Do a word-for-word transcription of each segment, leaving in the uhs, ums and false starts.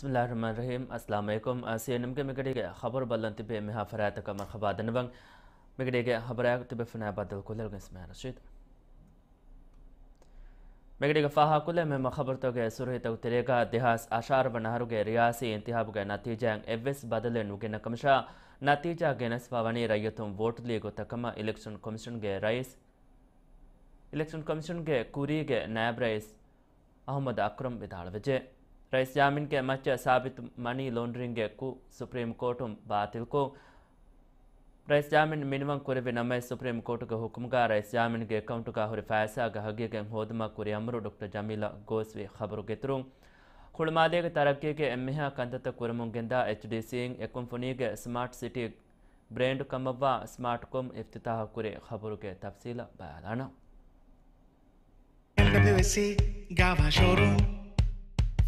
ބިސްމިއްލާހިއްރަޙްމާނިއްރަޙީމް. އައްސަލާމު ޢަލައިކުމް. އާ، ސީއެންއެމްގެ މިގަޑީގެ ޚަބަރު ބައްލަން ތިބޭ މިހާ ފަރާތަކަށް މަރުޙަބާ ދަންނަވަން. މިގަޑީގެ ޚަބަރާ ތިބޭފުޅުންނާ ބައްދަލުކޮށްލަން އިސްމާއިލް ރަޝީދު. މިގަޑީގެ ފާހަގަކޮށްލަން މި ޚަބަރުތަކުގެ ސުރުޚީތަކުގެ ތެރޭގަ، ދެހާސް އަށާރަ ވަނަ އަހަރުގެ ރިޔާސީ އިންތިހާބުގެ ނަތީޖާއިން އެއްވެސް ބަދަލެއް ނުގެންނަ ކަމަށާ، ނަތީޖާ ގެނެސްފަ ވަނީ ރައްޔިތުން ވޯޓުލީ ގޮތަށް ކަމަށް އިލެކްޝަން ކޮމިޝަންގެ ރައީސް، އިލެކްޝަން ކޮމިޝަންގެ ކުރީގެ ނާއިބް ރައީސް އަޙްމަދު އަކްރަމް ވިދާޅުވެއްޖެ. ރައީސް ޔާމީންގެ މައްޗަށް ސާބިތު މަނީ ލޯންޑްރިންގެ ކުށް ސުޕްރީމް ކޯޓުން ބާތިލްކޮށް، ރައީސް ޔާމީން މިނިވަން ކުރެއްވި ނަމަވެސް، ސުޕްރީމް ކޯޓުގެ ހުކުމުގަ ރައީސް ޔާމީންގެ އެކައުންޓުގަ ހުރި ފައިސާގެ ހަގީގަތް ހޯދުމަށް ކުރިއަމުރު ޑޮކްޓަރ ޖަމީލަށް ގޯސްވި ޚަބަރުގެ އިތުރުން، ހުޅުމާލޭގެ ތަރައްގީގެ އެންމެހާ ކަންތައްތައް ކުރަމުން ގެންދާ އެޗްޑީސީއިން އެ ކުންފުނީގެ ސްމާޓް ސިޓީ ބްރޭންޑް ކަމަށްވާ ސްމާޓް ކޮމް އިފްތިތާޙު ކުރި ޚަބަރުގެ ތަފްސީލަށް ބަލާލާނަން. އެމްޑަބްލިއުއެސްސީ ގާވާ ޝޯރޫމް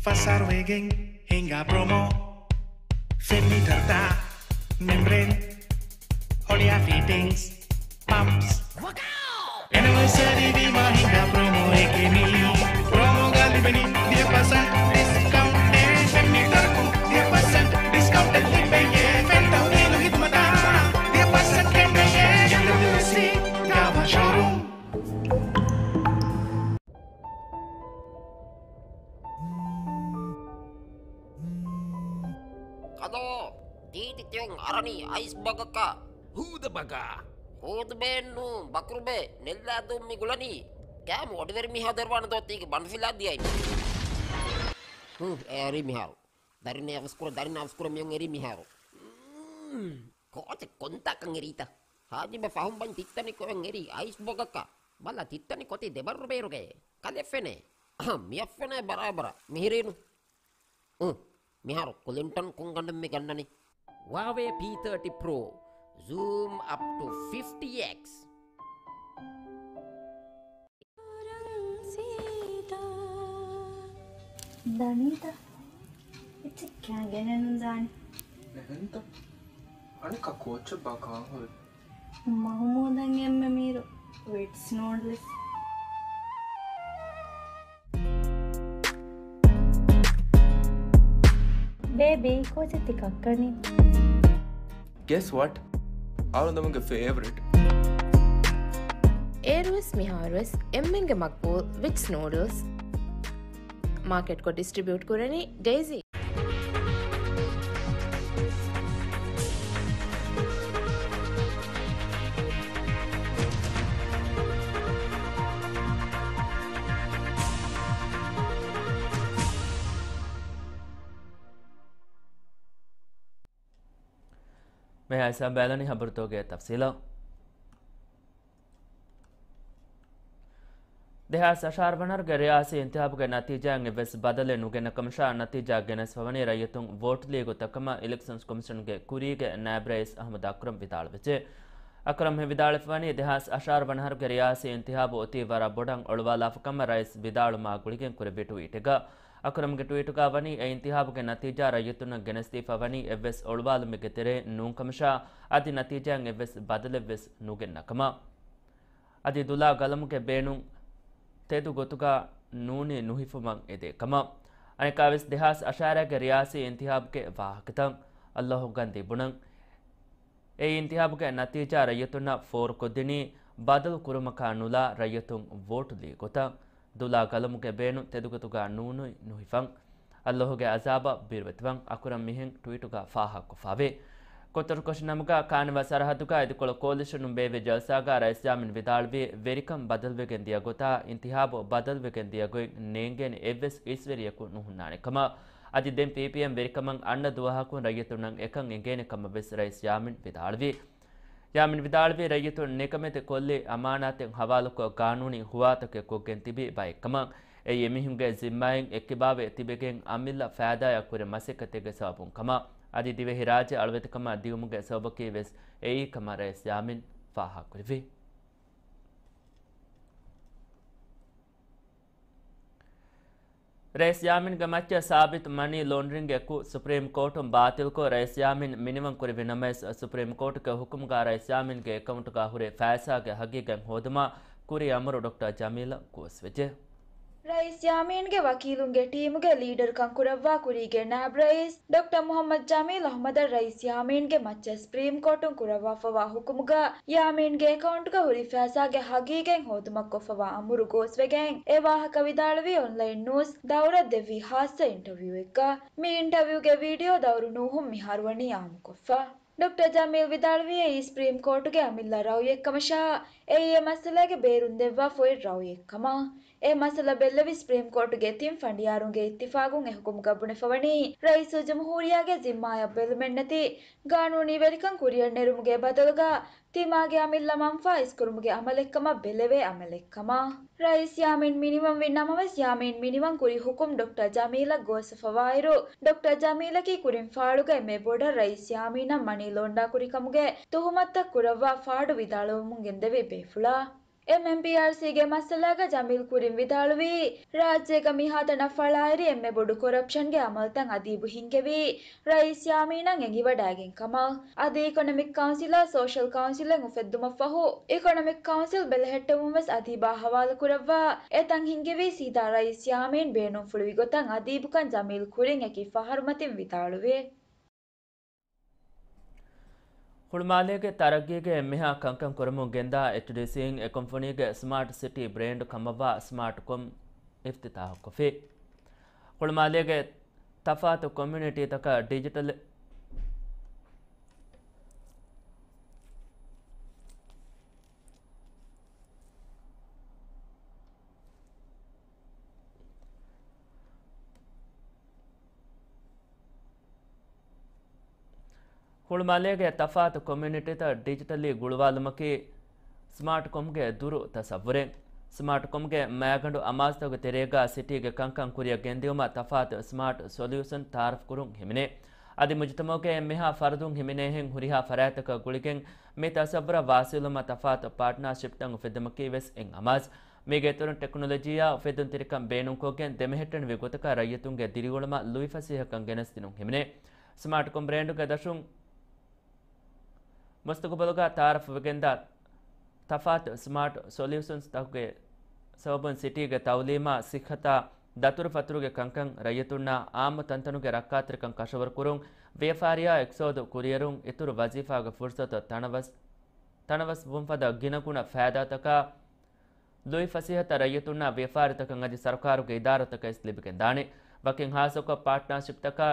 ފަސް އަހަރު ވެގެން ހިނގާ ޕްރޮމޯ. ފެން މީޓަރުތައް، މެމްބްރޭން، ހޮޅިއާ ފިޓިންގްސް، ޕަމްޕްސް. އެނިވަރސަރީ ވީމާ ހިނގާ ޕްރޮމޯއެކޭ މީ. ޕްރޮމޯގަ ލިބެނީ ދިހަ ޕަސެންޓް ޑިސްކައުންޓެއް. ފެން މީޓަރަކުން ދިހަ ޕަސެންޓް ޑިސްކައުންޓެއް ލިބެޔޭ. ފެން ތައުމީނު ހިދުމަތަށް ދިހަ ޕަސެންޓް ގެންނެޔޭ. އެމްޑަބްލިއުއެސްސީ ގާވާ ޝޯރޫމް. ކަލޯ، ތީތި ތިޔުން އަރަނީ އައިސް ބަގަކަށް. ހޫދަ ބަގާ. ހޫދުބޭއެއްނު، ބަކުރުބޭ، ނެއްލާދޫން މި ގުޅަނީ. ކައިމު އޮޑިވެރި މީހާ ދެރަވާނެ ދޯ ތީގެ ބަނޑުފިލާ ދިޔައިން. ހު، އެރީ މިހާރު. ދަރިން އަވަސްކުރަ، ދަރިން އަވަސްކުރަ މިޔުން އެރީ މިހާރު. ކޯޗެއް ކޮންތާކަން އެރީތަ؟ ހާޖިބަ ފަހުން ބަން ތިއްތަނި ކޮއެއް އެރީ އައިސް ބޮގަކަށް. ބަލަ ތިއްތަނި ކޮތީ ދެބައްރު ބޭރުގައޭ. ކަލެ ފެނޭ. އަހަ، މިއަށް ފެނޭ ބަރާބަރަށް. މިހިރީނު. އު، މިހާރު ކުލިންޓަން ކުންގަނޑުން މި ގަންނަނީ. ހުއާވޭ ޕީ ތާޓީ ޕްރޯ. ޒޫމް އަޕް ޓު ފިފްޓީ އެކްސް. ދަނީތަ؟ އެއްޗެއް ކާ ގެނެއްނު ދާނެ. އެހެންތަ؟ އަނެއްކާ ކޯޗެއް ބާ ކާން ހުރި؟ މަހުމޫދަށް އެންމެ މީރު ވިޓްސް ނޫޑްލްސް. ބޭބީ، ކޯޗެއް ތި ކައްކަނީ؟ Guess what? އަޅުގަނޑުގެ ފޭވަރިޓް. އޭރުވެސް މިހާރުވެސް އެންމެންގެ މަގްބޫލް ވިޓްސް ނޫޑްލްސް. މާކެޓްކޮށް ޑިސްޓްރިބިއުޓް ކުރަނީ ޑޭޒީ. މިހާ ހިސާބަށް ބަލަނީ ހަބަރުތަކުގެ ތަފްސީލަށް. ދެހާސް އަށާރަ ވަނަ އަހަރުގެ ރިޔާސީ އިންތިހާބުގެ ނަތީޖާއިން އެއްވެސް ބަދަލެއް ނުގެންނަ ކަމަށާ، ނަތީޖާ ގެނެސްފަވަނީ ރައްޔިތުން ވޯޓުލީ ގޮތަށް ކަމަށް އިލެކްޝަންސް ކޮމިޝަންގެ ކުރީގެ ނާއިބް ރައީސް އަޙްމަދު އަކްރަމް ވިދާޅުވެއްޖެ. އަކްރަމް މި ވިދާޅުވެފަވަނީ ދެހާސް އަށާރަ ވަނަ އަހަރުގެ ރިޔާސީ އިންތިހާބު އޮތީ ވަރަށް ބޮޑަށް އޮޅުވާލާފަ ކަމަށް ރައީސް ވިދާޅުމާ ގުޅިގެން ކުރެއްވި ޓްވީޓެއްގަ. އަކްރަމްގެ ޓްވީޓުގަ ވަނީ އެ އިންތިހާބުގެ ނަތީޖާ ރައްޔިތުންނަށް ގެނެސްދީފަ ވަނީ އެއްވެސް އޮޅުވާލުމެއްގެ ތެރޭ ނޫން ކަމަށާ، އަދި ނަތީޖާއިން އެއްވެސް ބަދަލެއްވެސް ނުގެންނަ ކަމަށް. އަދި ދުލާ ގަލަމުގެ ބޭނުން ތެދު ގޮތުގަ ނޫނީ ނުހިފުމަށް އެދޭ ކަމަށް. އަނެއްކާވެސް ދެހާސް އަށާރައިގެ ރިޔާސީ އިންތިހާބުގެ ވާހަކަތައް އައްލާހު ގަންދީ ބުނަން. އެ އިންތިހާބުގެ ނަތީޖާ ރައްޔިތުންނަށް ފޯރުކޮށްދިނީ ބަދަލު ކުރުމަކާ ނުލާ ރައްޔިތުން ވޯޓުލީ ގޮތަށް. ދުލާ ގަލަމުގެ ބޭނުން ތެދުގޮތުގަ ނޫނީ ނުހިފަން. އައްލާހުގެ އަޒާބަށް ބިރުވެތިވަން އަކުރަމް މިހެން ޓްވީޓުގަ ފާހަގަކޮށްފައިވޭ. ކޮތަރުކޮށި ނަމުގަ ކާނިވާ ސަރަހައްދުގަ އިދިކޮޅު ކޯލިޝަނުން ބޭއްވި ޖަލްސާގަ ރައީސް ޔާމީން ވިދާޅުވީ، ވެރިކަން ބަދަލުވެގެން ދިޔަ ގޮތާ އިންތިހާބު ބަދަލުވެގެން ދިޔަ ގޮތް ނޭނގޭނެ އެއްވެސް އިސްވެރިޔަކު ނުހުންނާނެ ކަމަށް. އަދި ދެން ޕީޕީއެމް ވެރިކަމަށް އަންނަ ދުވަހަކުން ރައްޔިތުންނަށް އެކަން އެނގޭނެ ކަމަށް ވެސް ރައީސް ޔާމީން ވިދާޅުވީ. ޔާމީން ވިދާޅުވީ، ރައްޔިތުން ނިކަމެތި ކޮށްލީ އަމާނާތެއް ހަވާލުކޮށް ގާނޫނީ ހުވާތަކެއް ކޮށްގެން ތިބި ބައެއް ކަމަށް. އެއީ އެމީހުންގެ ޒިންމާއިން އެއްކިބާވެ ތިބެގެން އަމިއްލަ ފައިދާއަށް ކުރި މަސައްކަތެއްގެ ސަބަބުން ކަމަށް. އަދި ދިވެހިރާއްޖެ އަޅުވެތިކަމާ ދިއުމުގެ ސަބަބަކީ ވެސް އެއީ ކަމަށް ރައީސް ޔާމީން ފާހަގަކުރެއްވި. ރައީސް ޔާމީންގެ މައްޗަށް ސާބިތު މަނީ ލޯންޑްރިންގެ ކުށް ސުޕްރީމް ކޯޓުން ބާތިލްކޮށް، ރައީސް ޔާމީން މިނިވަން ކުރެއްވި ނަމަވެސް، ސުޕްރީމް ކޯޓުގެ ހުކުމުގަ ރައީސް ޔާމީންގެ އެކައުންޓުގަ ހުރި ފައިސާގެ ހަގީގަތް ހޯދުމަށް ކުރި އަމުރު ޑޮކްޓަރ ޖަމީލަށް ގޯސްވެއްޖެ. ރައީސް ޔާމީންގެ ވަކީލުންގެ ޓީމުގެ ލީޑަރުކަން ކުރައްވާ ކުރީގެ ނާއިބް ރައީސް ޑޮކްޓަރ މުހައްމަދު ޖަމީލް އަޙްމަދަށް ރައީސް ޔާމީންގެ މައްޗަށް ސްޕްރީމް ކޯޓުން ކުރައްވާފަވާ ހުކުމުގަ ޔާމީންގެ އެކައުންޓްގަ ހުރި ފައިސާގެ ހަގީގަތް ހޯދުމަށް ކޮށްފަވާ އަމުރު ގޯސްވެގެން އެ ވާހަކަ ވިދާޅުވީ އޮންލައިން ނޫސް ދައުރަށް ދެއްވި ހާއްސަ އިންޓަވިއުއެއްގަ. މި އިންޓަވިއުގެ ވީޑިއޯ ދައުރު ނޫހުން މިހާރު ވަނީ އާއްމުކޮށްފަ. ޑޮކްޓަރ ޖަމީލް ވިދާޅުވީ އެއީ ސްޕްރީމް ކޯޓުގެ އަމިއްލަ ރައުޔެއްކަމަށާ، އެއީ އެ މައްސަލައިގެ ބޭރުން ދެއްވާ ފޮތް ރައުޔެއްކަމަށް. އެ މައްސަލަ ބެއްލެވި ސްޕްރީމް ކޯޓުގެ ތިން ފަނޑިޔާރުންގެ އިއްތިފާގުން އެ ހުކުމުގަ ބުނެފަވަނީ، ރައީސުލްޖުމްހޫރިއްޔާގެ ޒިންމާއަށް ބެލުމެއްނެތި ގާނޫނީ ވެރިކަން ކުރިއަށް ނެރުމުގެ ބަދަލުގަ، ތިމާގެ އަމިއްލަ މަންފާ އިސްކުރުމުގެ އަމަލެއްކަމަށް ބެލެވޭ އަމަލެއްކަމަށް. ރައީސް ޔާމީން މިނިވަންވި ނަމަވެސް، ޔާމީން މިނިވަން ކުރި ހުކުމް ޑޮކްޓަރ ޖަމީލަށް ގޯސްވެފަވާއިރު، ޑޮކްޓަރ ޖަމީލަކީ ކުރިން ފާޑުގަ އެންމެ ބޮޑަށް ރައީސް ޔާމީނަށް މަނީ ލޯންޑާ ކުރިކަމުގެ ތުހުމަތުތައް ކުރައްވާ ފާޑު ވިދާޅުވަމުން ގެންދެވި ބޭފުޅާ. އެމްއެމްޕީއާރްސީގެ މައްސަލާގަ ޖަމީލް ކުރިން ވިދާޅުވީ، ރާއްޖޭގަ މިހާތަނަށް ފަޅާއެރި އެންމެ ބޮޑު ކޮރަޕްޝަންގެ އަމަލުތައް އަދީބު ހިންގެވީ ރައީސް ޔާމީނަށް އެނގިވަޑައިގެން ކަމަށް. އަދި އިކޮނޮމިކް ކައުންސިލާ ސޯޝަލް ކައުންސިލެއް އުފެއްދުމަށްފަހު، އިކޮނޮމިކް ކައުންސިލް ބެލެހެއްޓެވުން ވެސް އަދީބާ ހަވާލުކުރައްވާ އެތަން ހިންގެވީ ސީދާ ރައީސް ޔާމީން ބޭނުންފުޅުވި ގޮތަށް އަދީބުކަން ޖަމީލް ކުރިން އެކި ފަހަރުމަތިން ވިދާޅުވި. ހުޅުމާލޭގެ ތަރައްގީގެ އެންމެހާ ކަންކަން ކުރަމުން ގެންދާ އެޗްޑީސީން އެ ކުންފުނީގެ ސްމާޓް ސިޓީ ބްރޭންޑް ކަމަށްވާ ސްމާޓް ކޮމް އިފްތިތާޙުކޮށްފި. ހުޅުމާލޭގެ ތަފާތު ކޮމިއުނިޓީތަކަށް ޑިޖިޓަލް ހުޅުމާލޭގެ ތަފާތު ކޮމިއުނިޓީތައް ޑިޖިޓަލީ ގުޅުވާލުމަކީ ސްމާޓް ކޮމްގެ ދުރު ތަސައްވުރެއް. ސްމާޓް ކޮމްގެ މައިގަނޑު އަމާޒުތަކުގެ ތެރޭގަ ސިޓީގެ ކަންކަން ކުރިއަށް ގެންދިއުމަށް ތަފާތު ސްމާޓް ސޮލިއުޝަން ތައާރަފް ކުރުން ހިމެނޭ. އަދި މުޖުތަމަޢުގެ އެންމެހާ ފަރުދުން ހިމެނޭހެން ހުރިހާ ފަރާތްތަކަށް ގުޅިގެން މި ތަސައްވުރަށް ވާސިލުވުމަށް ތަފާތު ޕާޓްނާޝިޕްތައް އުފެއްދުމަކީ ވެސް އެއް އަމާޒު. މީގެ އިތުރުން ޓެކްނޮލޮޖީއާ އުފެއްދުންތެރިކަން ބޭނުންކޮށްގެން ދެމެހެއްޓެނިވި ގޮތަކަށް ރައްޔިތުންގެ ދިރިއުޅުމަށް ލުއިފަސޭހަކަން ގެނެސްދިނުން ހިމެނޭ. ސްމާޓް ކޮމް ބްރޭންޑުގެ ދަށުން މުސްތަގުބަލުގަ ތައާރަފްވެގެންދާ ތަފާތު ސްމާޓް ސޮލިއުޝަންސްތަކުގެ ސަބަބުން ސިޓީގެ ތައުލީމާ، ސިއްހަތާ، ދަތުރުފަތުރުގެ ކަންކަން ރައްޔިތުންނާ އާއްމު ތަންތަނުގެ ރައްކާތެރިކަން ކަށަވަރުކުރުން، ވިޔަފާރިއާ އެކްސޯދު ކުރިއެރުން، އިތުރު ވަޒީފާގެ ފުރުސަތު ތަނަވަސް، ތަނަވަސް ވުންފަދަ ގިނަގުނަ ފައިދާތަކާ، ލުއިފަސޭހަތައް ރައްޔިތުންނާ ވިޔަފާރިތަކަށް އަދި ސަރުކާރުގެ އިދާރާތަކަށް ވެސް ލިބިގެންދާނެ. ވަކިން ހާއްސަކޮށް ޕާޓްނާޝިޕްތަކާ،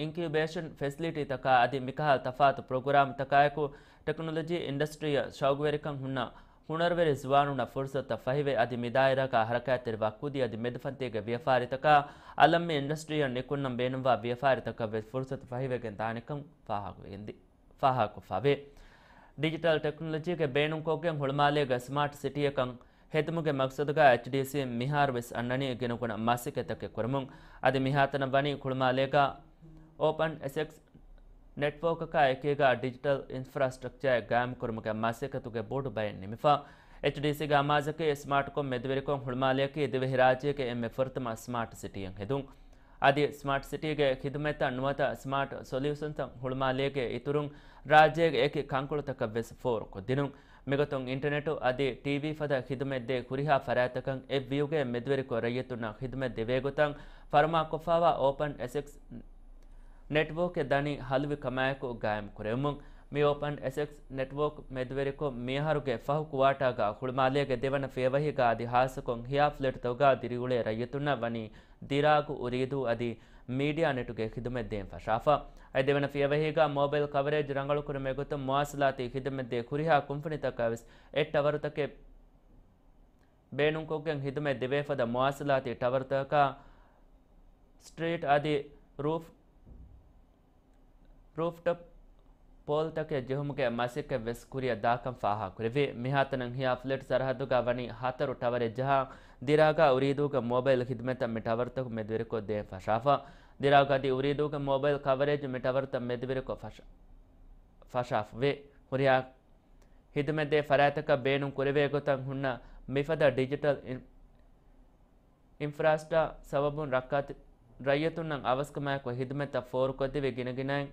އިންކިއުބޭޝަން ފެސިލިޓީތަކާ އަދި މިކަހަލަ ތަފާތު ޕްރޮގްރާމްތަކާއެކު، ޓެކްނޮލޮޖީ އިންޑަސްޓްރީއަށް ޝައުގުވެރިކަން ހުންނަ ހުނަރުވެރި ޒުވާނުންނަށް ފުރުސަތުތައް ފަހިވެ، އަދި މިދާއިރާގަ ހަރަކާތްތެރިވާ ކުދި އަދި މެދުފަންތީގެ ވިޔަފާރިތަކާ އަލަށް މި އިންޑަސްޓްރީއަށް ނިކުންނަން ބޭނުންވާ ވިޔަފާރިތަކަށް ވެސް ފުރުސަތު ފަހިވެގެން ދާނެކަން ފާހަގަވެގެންދި. ފާހަގަކޮށްފަވޭ. ޑިޖިޓަލް ޓެކްނޮލޮޖީގެ ބޭނުންކޮށްގެން ހުޅުމާލޭގަ ސްމާޓް ސިޓީއަކަށް ހެދުމުގެ މަގްސަދުގަ އެޗްޑީސީ މިހާރުވެސް އަންނަނީ ގިނަގުނަ މަސައްކަތްތަކެއް ކުރަމުން. އަދި މިހާތަނަށް ވަނީ ހުޅުމާލޭގަ އޯޕަން އެސެސް ނެޓްވޯކަކާ އެކީގަ ޑިޖިޓަލް އިންފްރާސްޓްރަކްޗާއެއް ގާއިމްކުރުމުގެ މަސައްކަތުގެ ބޮޑު ބައެއް ނިމިފަ. އެޗްޑީސީގެ އަމާޒަކީ ސްމާޓްކޮމް މެދުވެރިކޮށް ހުޅުމާލެއަކީ ދިވެހިރާއްޖޭގެ އެންމެ ފުރަތަމަ ސްމާޓް ސިޓީއެއް ހެދުން. އަދި ސްމާޓް ސިޓީގެ ޚިދުމަތްތައް ނުވަތަ ސްމާޓް ސޮލިއުޝަންތައް ހުޅުމާލޭގެ އިތުރުން ރާއްޖޭގެ އެކި ކަންކޮޅުތަކަށް ވެސް ފޯރުކޮށްދިނުން. މިގޮތުން އިންޓަނެޓު އަދި ޓީވީ ފަދަ ޚިދުމަތްދޭ ހުރިހާ ފަރާތްތަކަށް އެއް ވިއުގެ މެދުވެރިކޮށް ރައްޔިތުންނަށް ޚިދުމަތް ދެވޭގޮތަށް ފަރުމާކޮށްފައިވާ އޯޕަން އެސެސް ނެޓްވޯކެއް ދަނީ ހަލުވި ކަމާއެކު ގާއިމް ކުރެވެމުން. މި އޯޕަން އެސެސް ނެޓްވޯކް މެދުވެރިކޮށް މިއަހަރުގެ ފަހު ކުއާޓާގަ ހުޅުމާލޭގެ ދެވަނަ ފިޔަވަހީގަ އަދި ހާއްސަކޮށް ހިޔާ ފްލެޓްތަކުގަ ދިރިއުޅޭ ރައްޔިތުންނަށް ވަނީ ދިރާގު އުރީދޫ އަދި މީޑިއާ ނެޓުގެ ޚިދުމަތް ދޭން ފަށާފަ. އަދި ދެވަނަ ފިޔަވަހީގަ މޯބައިލް ކަވަރޭޖް ރަނގަޅުކުރުމުގެ ގޮތުން މުވާސަލާތީ ޚިދުމަތްދޭ ހުރިހާ ކުންފުނިތަކަށް ވެސް އެއް ޓަވަރުތަކެއް ބޭނުންކޮށްގެން ޚިދުމަތް ދެވޭ ފަދަ މުވާސަލާތީ ޓަވަރުތަކަކާ ސްޓްރީޓް އަދި ރޫފް، ރޫފްޓޮޕް ޕޯލްތަކެއް ޖެހުމުގެ މަސައްކަތް ވެސް ކުރިއަށް ދާކަން ފާހަގަކުރެވި. މިހާތަނަށް ހިޔާ ފްލެޓް ސަރަހައްދުގަ ވަނީ ހަތަރު ޓަވަރެއް ޖަހާ، ދިރާގާ އުރީދޫގެ މޯބައިލް ޚިދުމަތްތައް މި ޓަވަރުތަކުން މެދުވެރިކޮށް ދޭން ފަށާފަ. ދިރާގު އަދި އުރީދޫގެ މޯބައިލް ކަވަރޭޖް މި ޓަވަރުތައް މެދުވެރިކޮށް ފަށާ، ފަށާފަވޭ. ހުރިހާ ޚިދުމަތްދޭ ފަރާތްތަކަށް ބޭނުން ކުރެވޭ ގޮތަށް ހުންނަ މިފަދަ ޑިޖިޓަލް އިން-، އިންފްރާސްޓްރަކްޗާ ސަބަބުން ރައްކާތި-، ރައްޔިތުންނަށް އަވަސްކަމާއެކު ޚިދުމަތްތައް ފޯރުކޮށްދެވި ގިނަގިނައިން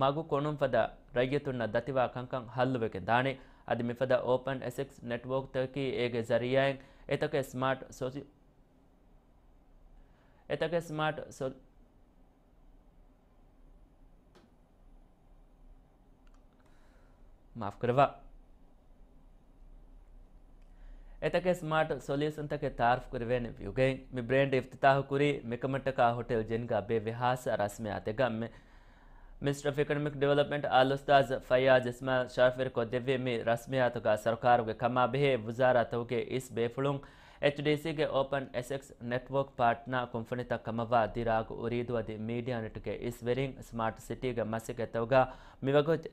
މަގު ކޮނުން ފަދަ ރައްޔިތުންނަށް ދަތިވާ ކަންކަން ހައްލުވެގެން ދާނެ. އަދި މިފަދަ އޯޕަން އެސެސް ނެޓްވޯކްތަކަކީ އޭގެ ޒަރީއާއިން އެތަކެއް ސްމާޓް ސޮލި-، އެތަކެއް ސްމާޓް ސޮލި-، މާފުކުރައްވާ. އެތަކެއް ސްމާޓް ސޮލިއުޝަންތަކެއް ތައާރަފް ކުރެވޭނެ ވިއުގައިން މި ބްރޭންޑް އިފްތިތާހު ކުރީ މިކަމަށްޓަކާ ހޮޓެލް ޖެންގާ ބޭއްވި ހާއްސަ ރަސްމިއްޔާތެއްގަ މި-، މިނިސްޓަރ އޮފް އިކޮނޮމިކް ޑިވެލޮޕްމަންޓް އަލްއުސްތާޒް ފައްޔާޒް އިސްމާއިލް ޝާފިރު ކޮށްދެއްވި މި ރަސްމިއްޔާތުގަ ސަރުކާރުގެ ކަމާބެހޭ ވުޒާރާތަކުގެ އިސް ބޭފުޅުން އެޗްޑީސީގެ އޯޕަން އެސެޓްސް ނެޓްވޯކް ޕާޓްނާ ކުންފުނިތައް ކަމަށްވާ ދިރާގު އުރީދޫ އަދި މީޑިއާނެޓްގެ އިސްވެރިން ސްމާޓް ސިޓީގެ މަސައްކަތްތަކުގަ މިވަގުތު،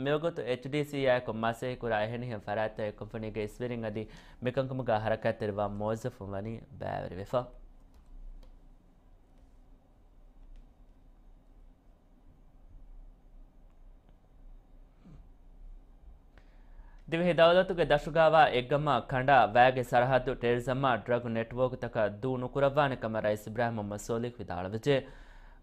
މިވަގުތު އެޗްޑީސީއާއެކު މަސައްކަތްކުރާ އެހެނިހެން ފަރާތްތައް އެ ކުންފުނީގެ އިސްވެރިން އަދި މިކަންކަމުގަ ހަރަކާތްތެރިވާ މުވައްޒަފުން ވަނީ ބައިވެރިވެފަ. ދިވެހި ދައުލަތުގެ ދަށުގައިވާ އެއްގަމާ ކަނޑާ ވައިގެ ސަރަހައްދު ޓެރިޒަމާ ޑްރަގް ނެޓްވޯކްތަކަށް ދޫ ނުކުރައްވާނެ ކަމަށް ރައީސް އިބްރާހިމް މުހައްމަދު ސޯލިހު ވިދާޅުވެއްޖެ.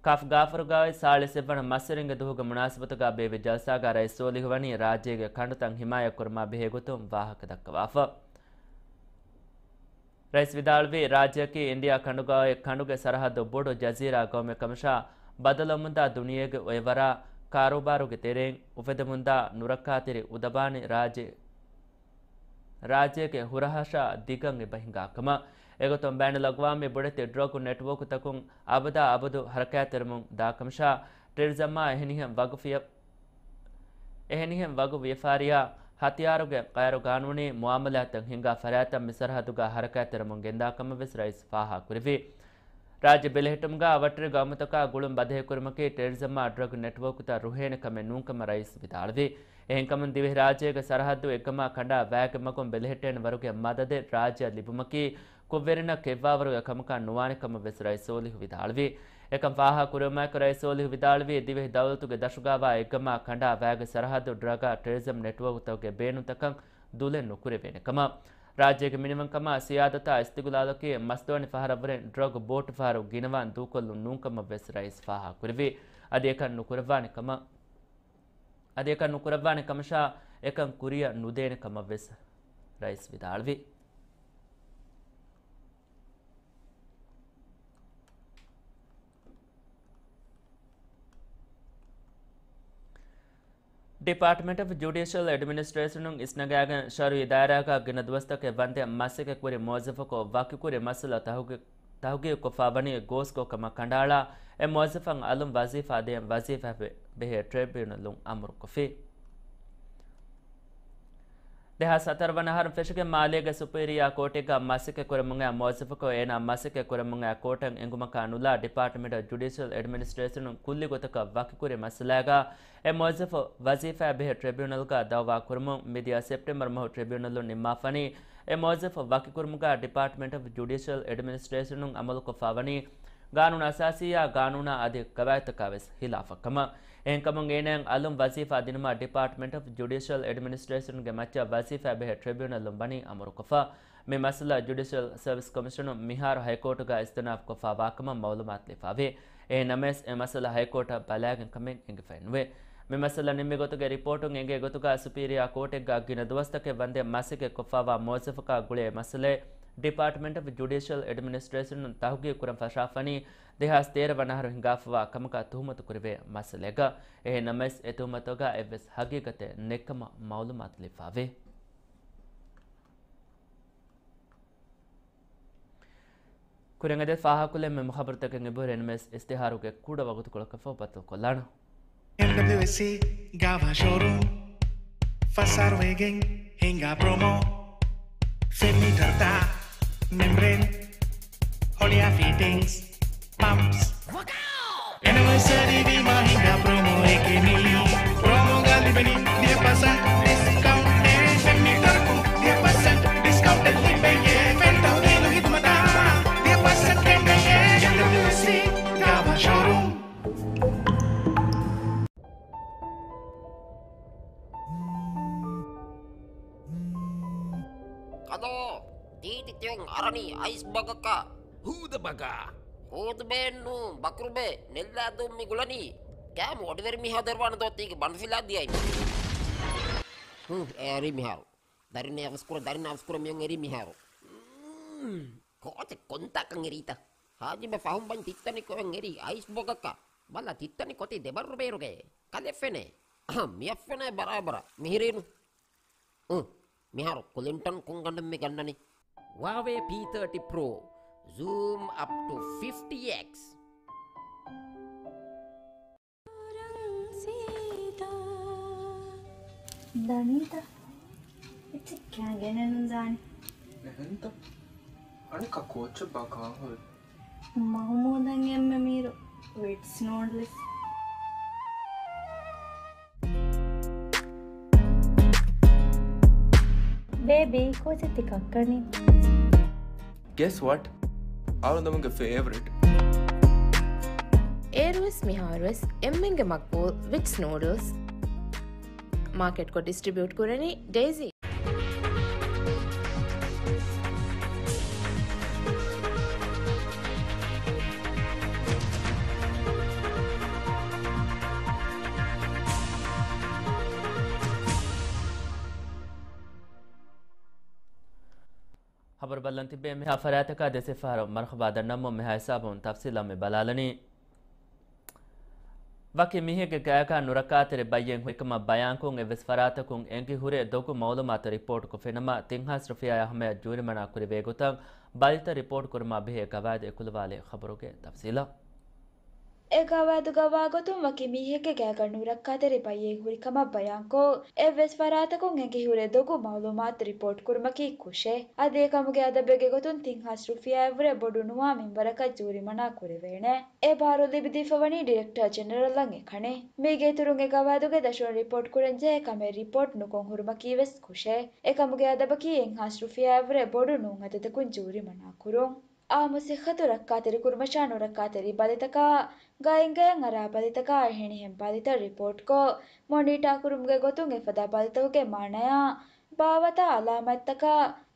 ކާފް ގާފަރުގައި ސާޅީސް އެއްވަނަ މަސްވެރިންގެ ދުވަހުގެ މުނާސަބަތުގަ ބޭއްވި ޖަލްސާގަ ރައީސް ސޯލިހު ވަނީ ރާއްޖޭގެ ކަނޑުތައް ހިމާޔަތްކުރުމާ ބެހޭ ގޮތުން ވާހަކަ ދައްކަވާފަ. ރައީސް ވިދާޅުވީ، ރާއްޖެއަކީ އިންޑިއާ ކަނޑުގައި ކަނޑުގެ ސަރަހައްދު ބޮޑު ޖަޒީރާ ގައުމެއް ކަމަށާ، ބަދަލުވަމުންދާ ދުނިޔޭގެ އޮއެވަރާ، ކާރޫބާރުގެ ތެރެއިން އުފެދެމުންދާ ނުރައްކާތެރި އުދަބާނި ރާއްޖެ، ރާއްޖޭގެ ހުރަހަށާ ދިގަން އެބަ ހިނގާ ކަމަށް. އެގޮތުން ބައިނަލްއަގްވާމީ ބޮޑެތި ޑްރަގް ނެޓްވޯކުތަކުން އަބަދާ އަބަދު ހަރަކާތްތެރިވަމުން ދާ ކަމަށާ، ޓެރިޒަމާ އެހެނިހެން ވަގުފިޔަ-، އެހެނިހެން ވަގު ވިޔަފާރިއާ ހަތިޔާރުގެ ޣައިރު ގާނޫނީ މުއާމަލާތްތައް ހިންގާ ފަރާތްތައް މި ސަރަހައްދުގަ ހަރަކާތްތެރިވަމުން ގެންދާ ކަމަށް ވެސް ރައީސް ފާހަގަކުރެއްވި. ރާއްޖެ ބެލެހެއްޓުމުގަ އަވަށްޓެރި ގައުމުތަކާ ގުޅުން ބަދަހިކުރުމަކީ ޓެރިޒަމާ ޑްރަގް ނެޓްވޯކުތައް ރުހޭނެ ކަމެއް ނޫން ކަމަށް ރައީސް ވިދާޅުވި. އެހެންކަމުން ދިވެހިރާއްޖޭގެ ސަރަހައްދު އެއްގަމާ ކަނޑާ ވައިގެ މަގުން ބެލެހެއްޓޭނެ ވަރުގެ މަދަދެއް ރާއްޖެއަށް ލިބުމަކީ ކުށްވެރިންނަށް ކެތްވާވަރުގެ ކަމަކާ ނުވާނެ ކަމަށް ވެސް ރައީސް ސޯލިހު ވިދާޅުވި. އެކަން ފާހަގަ ކުރެވުމާއެކު ރައީސް ސޯލިހު ވިދާޅުވީ، ދިވެހި ދައުލަތުގެ ދަށުގައިވާ އެއްގަމާ ކަނޑާ ވައިގެ ސަރަހައްދު ޑްރަގާ ޓެރިޒަމް ނެޓްވޯކުތަކުގެ ބޭނުންތަކަށް ދުލެއް ނުކުރެވޭނެ ކަމަށް. ރާއްޖޭގެ މިނިވަންކަމާ ސިޔާދަތާ އިސްތިގުލާލަކީ މަސްދުވަނި ފަހަރަށްވުރެން ޑްރަގް ބޯޓު ފަހަރު ގިނަވާން ދޫކޮށްލުން ނޫންކަމަށް ވެސް ރައީސް ފާހަގަކުރެއްވި. އަދި އެކަން ނުކުރައްވާނެ ކަމަށް، އަދި އެކަން ނުކުރައްވާނެ ކަމަށާ، އެކަން ކުރިއަށް ނުދޭނެ ކަމަށް ވެސް ރައީސް ވިދާޅުވި. ޑިޕާޓްމަންޓް އޮފް ޖުޑިޝަލް އެޑްމިނިސްޓްރޭޝަނުން އިސްނަގާގެން ޝަރުއީ ދާއިރާގަ ގިނަ ދުވަސްތަކެއް ވަންދެން މަސައްކަތްކުރި މުވައްޒަފަކު ވަކިކުރި މައްސަލަ ތަހުގީ-، ތަހުގީގުކޮށްފަ ވަނީ ގޯސްކޮށް ކަމަށް ކަނޑައަޅާ، އެ މުވައްޒަފަށް އަލުން ވަޒީފާ ދޭން ވަޒީފާ ބެ-، ބެހޭ ޓްރިބިއުނަލުން އަމުރުކޮށްފި. ދެހާސް ހަތަރު ވަނަ އަހަރު ފެށިގެން މާލޭގެ ސުޕީރިއާ ކޯޓެއްގަ މަސައްކަތް ކުރަމުންއައި މުވައްޒަފަކު އޭނާ މަސައްކަތް ކުރަމުންއައި ކޯޓަށް އެނގުމަކާ ނުލާ ޑިޕާޓްމަންޓް އޮފް ޖުޑިޝަލް އެޑްމިނިސްޓްރޭޝަނުން ކުއްލި ގޮތަކަށް ވަކިކުރި މައްސަލާގަ އެ މުވައްޒަފު ވަޒީފާ ބެހޭ ޓްރިބިއުނަލްގަ ދައުވާ ކުރުމުން މިދިޔަ ސެޕްޓެމްބަރު މަހު ޓްރިބިއުނަލުން ނިންމާފަނީ. އެ މުވައްޒަފު ވަކިކުރުމުގަ ޑިޕާޓްމަންޓް އޮފް ޖުޑިޝަލް އެޑްމިނިސްޓްރޭޝަނުން އަމަލުކޮށްފަ ވަނީ ގާނޫނު އަސާސީއާ ގާނޫނާ އަދި ގަވާއިދުތަކާ ވެސް ހިލާފަށް ކަމަށް. އެހެންކަމުން އޭނާއަށް އަލުން ވަޒީފާ ދިނުމަށް ޑިޕާޓްމަންޓް އޮފް ޖުޑިޝަލް އެޑްމިނިސްޓްރޭޝަންގެ މައްޗަށް ވަޒީފާ ބެހޭ ޓްރިބިއުނަލުން ވަނީ އަމުރުކޮށްފަ. މި މައްސަލަ ޖުޑިޝަލް ސަރވިސް ކޮމިޝަނުން މިހާރު ހައިކޯޓުގަ އިސްތިއުނާފް ކޮށްފަ ވާކަމަށް މައުލޫމާތު ލިބިފަވޭ. އެހެން ނަމަވެސް، އެ މައްސަލަ ހައިކޯޓަށް ބަލާގެން ކަމެއް އެނގިފައެއް ނުވޭ. މި މައްސަލަ ނިންމި ގޮތުގެ ރިޕޯޓުން އެނގޭ ގޮތުގަ ސުޕީރިއާ ކޯޓެއްގަ ގިނަ ދުވަސްތަކެއް ވަންދެން މަސައްކަތް ކޮށްފަވާ މުވައްޒަފަކާ ގުޅޭ މައްސަލައެއް ޑިޕާޓްމަންޓް އޮފް ޖުޑިޝަލް އެޑްމިނިސްޓްރޭޝަނުން ތަހުގީގު ކުރަން ފަށާފަނީ ދެހާސް ތޭރަ ވަނަ އަހަރު ހިނގާފަވާ ކަމަކަށް ތުހުމަތު ކުރެވޭ މައްސަލައެއްގަ. އެހެން ނަމަވެސް، އެ ތުހުމަތުގަ އެއްވެސް ހަގީގަތެއް ނެތްކަމަށް މައުލޫމާތު ލިބިފަވޭ. ކުރިން އެދެ ފާހަގަކޮށްލެވޭ މި ޚަބަރުތަކެއް އެބަހުރި ނަމަވެސް، އިޝްތިހާރުގެ ކުޑަ ވަގުތުކޮޅަކަށްފަހު ބައްދަލުކޮށްލާނަން. އެމްޑަބްލިއުއެސްސީ ގާވާ ޝޯރޫމް. ފަސް އަހަރު ވެގެން ހިނގާ ޕްރޮމޯ. ފެން މީޓަރުތައް، މެމްބްރޭން، ހޮޅިއާ ފިޓިންގްސް، ޕަމްޕްސް. އެނިވަރސަރީ ވީމާ ހިނގާ ޕްރޮމޯއެކޭ މީ. ޕްރޮމޯގަ ލިބެނީ ވިހި ޕަސެންޓް ޑިސްކައުންޓެއް. ފެން މީޓަރަކުން ވިހި ޕަސެންޓް ޑިސްކައުންޓެއް ލިބެޔޭ. ފެން ތަހުލީލު ހިދުމަތާ ވިހި ޕަސެންޓް ކެނޑެޔޭ. އެމްޑަބްލިއުއެސްސީ ގާވާ ޝޯރޫމް. ކަލޯ، ތީތި ތިޔޮން އަރަނީ އައިސް ބަގަކަށް. ހޫދަ ބަގާ. ހޫދުބޭއެއްނޫން، ބަކުރުބޭ، ނެއްލާ ދުން މި ގުޅަނީ. ކާމު އޮޑިވެރި މީހާ ދެރަވާނެ ދޯ ތީގެ ބަނޑުފިލާ ދިޔައި. ހުން، އެ އަރީ މިހާރު. ދަރިން އަވަސްކުރަ، ދަރިން އަވަސްކުރަ މިޔޮން އެރީ މިހާރު. ކޯޗެއް ކޮންތާކަން އެރީތަ؟ ހާޖިބަ ފަހުން ބަން ތިއްތަނި ކޮއެއް އެރީ އައިސް ބޮގަކަށް. ބަލަ ތިއްތަނި ކޮތި ދެބަރު ބޭރުގައޭ. ކަލެފެނޭ. އަހަ، މިއަށްފެނޭ ބަރާބަރަށް. މިހިރީނު. އު، މިހާރު ކުލިންޓަން ކޮންގަނޑެއް މި ގަންނަނީ؟ ހުއާވޭ ޕީ ތާޓީ ޕްރޯ. ޒޫމް އަޕް ޓު ފިފްޓީ އެކްސް. ދަނީތަ؟ އެއްޗެއް ކާ ގެނެއް ނުދާނެ. އެހެންތަ؟ އަނެއްކާ ކޯޗެއްބާ ކާން ހުރި؟ މަހުމޫދަށް އެންމެ މީރު ވިޓްސް ނޫޑްލްސް. ބޭބީ، ކޯޗެއް ތި ކައްކަނީ؟ Guess what? އަޅުގަނޑުގެ ފޭވަރިޓް. އޭރުވެސް މިހާރުވެސް އެންމެންގެ މަގްބޫލް ވިޓްސް ނޫޑްލްސް. މާކެޓްކޮށް ޑިސްޓްރިބިއުޓް ކުރަނީ ޑެއިސީ. ޚަބަރު ބަލަން ތިބޭ މިހާ ފަރާތަކާ ދެސެއްފަހަރު މަރުޙަބާ ދަންނަމުން މިހާ ހިސާބުން ތަފްސީލާ މި ބަލާލަނީ. ވަކި މީހެއްގެ ގާތްގަ ނުރައްކާތެރި ބައްޔެއް ހުރިކަމަށް ބަޔާންކޮށް އެއްވެސް ފަރާތަކުން އެނގި ހުރެ ދޮގު މައުލޫމާތު ރިޕޯޓްކޮށްފިނަމަ ތިން ހާސް ރުފިޔާއާ ހަމަޔަށް ޖޫރިމަނާ ކުރެވޭ ގޮތަށް ބަލިތައް ރިޕޯޓް ކުރުމާ ބެހޭ ގަވާއިދު އެކުލަވާލި. ޚަބަރުގެ ތަފްސީލަށް. އެ ގަވާއިދުގަ ވާގޮތުން ވަކި މީހެއްގެ ގާތްގަ ނުރައްކާތެރި ބައްޔެއް ހުރިކަމަށް ބަޔާންކޮށް، އެއްވެސް ފަރާތަކުން އެނގިހުރެ ދޮގު މައުލޫމާތު ރިޕޯޓް ކުރުމަކީ ކުށެއް. އަދި އެކަމުގެ އަދަބެއްގެ ގޮތުން ތިން ހާސް ރުފިޔާއަށްވުރެ ބޮޑު ނުވާ މިންވަރަކަށް ޖޫރިމަނާ ކުރެވޭނެ. އެ ބާރު ލިބިދީފަވަނީ ޑިރެކްޓަރ ޖެނެރަލްއަށް އެކަނި. މީގެ އިތުރުން އެ ގަވާއިދުގެ ދަށުން ރިޕޯޓް ކުރަންޖެހޭ ކަމެއް ރިޕޯޓް ނުކޮށް ހުރުމަކީވެސް ކުށެއް. އެކަމުގެ އަދަބަކީ އެއްހާސް ރުފިޔާއަށްވުރެ ބޮޑު ނޫން އަދަދަކުން ޖޫރިމަނާ ކުރުން. އާއްމު ސިއްހަތު ރައްކާތެރިކުރުމަށާ ނުރައްކާތެރި ބަލިތަކާ، ގައިންގަޔަށް އަރާ ބަލިތަކާ އެހެނިހެން ބަލިތައް ރިޕޯޓްކޮށް، މޮނީޓާ ކުރުމުގެ ގޮތުން އެފަދަ ބަލިތަކުގެ މާނަޔާ، ބާވަތާ އަލާމަތްތަކާ،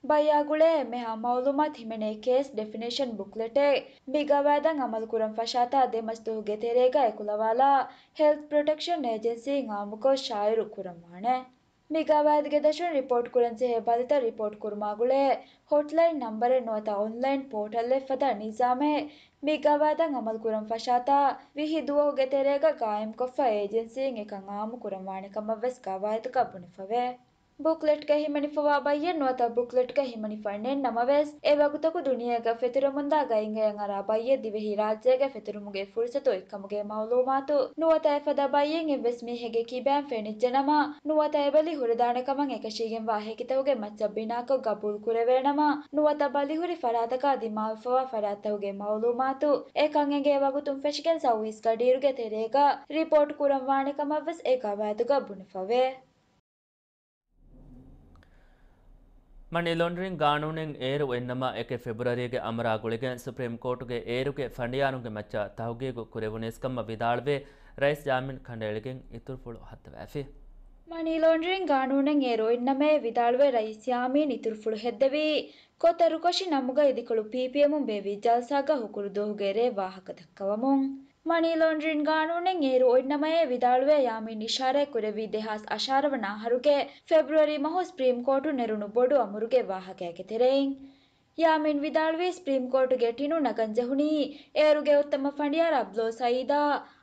ބައްޔާ ގުޅޭ އެންމެހާ މައުލޫމާތު ހިމެނޭ ކޭސް ޑެފިނޭޝަން ބުކްލެޓެއް މި ގަވާއިދަށް އަމަލުކުރަން ފަށާތާ ދެ މަސް ދުވަހުގެ ތެރޭގަ އެކުލަވާލާ ހެލްތް ޕްރޮޓެކްޝަން އޭޖެންސީން އާއްމުކޮށް ޝާއިއު ކުރަންވާނެ. މި ގަވާއިދުގެ ދަށުން ރިޕޯޓް ކުރަންޖެހޭ ބަލިތައް ރިޕޯޓް ކުރުމާ ގުޅޭ ހޮޓްލައިން ނަންބަރެއް ނުވަތަ އޮންލައިން ޕޯޓަލްއެއް ފަދަ ނިޒާމެއް މި ގަވާއިދަށް އަމަލުކުރަން ފަށާތާ ވިހި ދުވަހުގެ ތެރޭގަ ގާއިމްކޮށްފަ އޭޖެންސީން އެކަން އާއްމު ކުރަންވާނެ ކަމަށްވެސް ގަވާއިދުގަ ބުނެފަވޭ. ބުކްލެޓްގަ ހިމެނިފަވާ ބައްޔެއް ނުވަތަ ބުކްލެޓްގަ ހިމެނިފަ ނެތް ނަމަވެސް، އެ ވަގުތަކު ދުނިޔޭގަ ފެތުރަމުންދާ ގައިންގަޔަށް އަރާ ބައްޔެއް ދިވެހިރާއްޖޭގަ ފެތުރުމުގެ ފުރުސަތު އޮތްކަމުގެ މައުލޫމާތު ނުވަތަ އެފަދަ ބައްޔެއް އެއްވެސް މީހެއްގެ ކިބައިން ފެނިއްޖެނަމަ، ނުވަތަ އެ ބަލި ހުރެދާނެ ކަމަށް އެކަށީގެންވާ ހެކިތަކުގެ މައްޗަށް ބިނާކޮށް ގަބޫލު ކުރެވޭނަމަ، ނުވަތަ ބަލިހުރި ފަރާތަކާ ދިމާވެފަވާ ފަރާތްތަކުގެ މައުލޫމާތު އެކަން އެނގޭ ވަގުތުން ފެށިގެން ސައުވީސް ގަޑިއިރުގެ ތެރޭގަ ރިޕޯޓް ކުރަންވާނެ ކަމަށްވެސް އެ ގަވާއިދުގަ ބުނެފަވޭ. މަނީ ލޯންޑްރިން ގާނޫނެއް އޭރު އޮތްނަމަ، އެކެއް ފެބްރުއަރީގެ އަމަރާ ގުޅިގެން ސުޕްރީމް ކޯޓުގެ އޭރުގެ ފަނޑިޔާރުންގެ މައްޗަށް ތަހުގީގު ކުރެވުނީސްކަމަށް ވިދާޅުވެ، ރައީސް ޔާމީން ކަނޑައެޅިގެން އިތުރުފުޅު ހައްދަވައިފި. މަނީ ލޯންޑްރިން ގާނޫނެއް އޭރު އޮތްނަމައޭ ވިދާޅުވެ، ރައީސް ޔާމީން އިތުރުފުޅު ހެއްދެވީ، ކޮތަރުކޮށި ނަމުގަ އިދިކޮޅު ޕީޕީއެމުން ބޭއްވި ޖަލްސާގަ ހުކުރު ދުވަހުގެ ރޭ ވާހަކަ ދައްކަވަމުން. މަނީ ލޯންޑްރިން ގާނޫނެއް އޭރު އޮތްނަމައޭ ވިދާޅުވެ، ޔާމީން އިޝާރާތް ކުރެއްވީ ދެހާސް އަށާރަ ވަނަ އަހަރުގެ ފެބްރުއަރީ މަހު ސްޕްރީމް ކޯޓުން ނެރުނު ބޮޑު އަމުރުގެ ވާހަކައިގެ ތެރެއިން. ޔާމީން ވިދާޅުވީ، ސްޕްރީމް ކޯޓުގެ ޓިނު ނަގަން ޖެހުނީ އޭރުގެ އުއްތަމަ ފަނޑިޔާރު އަބްދުލް ސައީދާ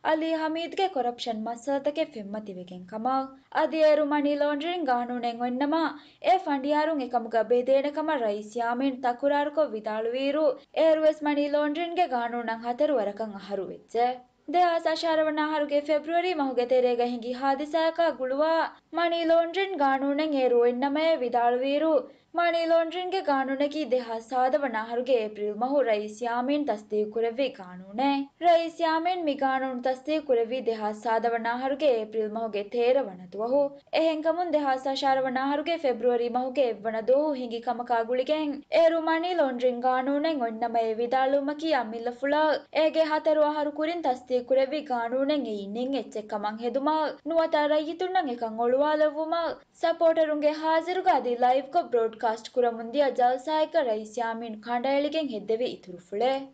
އަލީ ހަމީދުގެ ކޮރަޕްޝަން މައްސަލަތަކެއް ފެންމަތިވެގެން ކަމަށް. އަދި އޭރު މަނީ ލޯންޑްރިން ގާނޫނެއް އޮތްނަމަ، އެ ފަނޑިޔާރުން އެކަމުގަ ބެދޭނެ ކަމަށް ރައީސް ޔާމީން ތަކުރާރުކޮށް ވިދާޅުވިއިރު، އޭރުވެސް މަނީ ލޯންޑްރިންގެ ގާނޫނަށް ހަތަރު ވަރަކަށް އަހަރު ވެއްޖެ. ދެހާސް އަށާރަ ވަނަ އަހަރުގެ ފެބްރުއަރީ މަހުގެ ތެރޭގަ ހިނގި ހާދިސާއަކާ ގުޅުވާ، މަނީ ލޯންޑްރިން ގާނޫނެއް އޭރު އޮތްނަމައޭ ވިދާޅުވިއިރު، މަނީ ލޯންޑްރިންގެ ގާނޫނަކީ ދެހާސް ސާދަ ވަނަ އަހަރުގެ އޭޕްރިލް މަހު ރައީސް ޔާމީން ތަސްދީގު ކުރެއްވި ގާނޫނެއް. ރައީސް ޔާމީން މި ގާނޫނު ތަސްދީގު ކުރެއްވީ ދެހާސް ސާދަ ވަނަ އަހަރުގެ އޭޕްރިލް މަހުގެ ތޭރަ ވަނަ ދުވަހު. އެހެންކަމުން ދެހާސް އަށާރަ ވަނަ އަހަރުގެ ފެބްރުއަރީ މަހުގެ އެއްވަނަ ދުވަހު ހިނގި ކަމަކާ ގުޅިގެން، އޭރު މަނީ ލޯންޑްރިން ގާނޫނެއް އޮތްނަމައޭ ވިދާޅުވުމަކީ އަމިއްލަފުޅަށް އޭގެ ހަތަރު އަހަރު ކުރިން ތަސްދީގު ކުރެއްވި ގާނޫނެއް އެއީ ނެތް އެއްޗެއް ކަމަށް ހެދުމަށް ނުވަތަ ރައްޔިތުންނަށް އެކަން އޮޅުވާލެއްވުމަށް ސަޕޯޓަރުންގެ ހާޒިރުގަ އަދި ލައިވްކޮށް ބްރޯޑްކާސްޓް ކުރަމުންދިޔަ ޖަލްސާއެއްގަ ރައީސް ޔާމީން ކަނޑައެޅިގެން ހެއްދެވި އިތުރުފުޅެއް.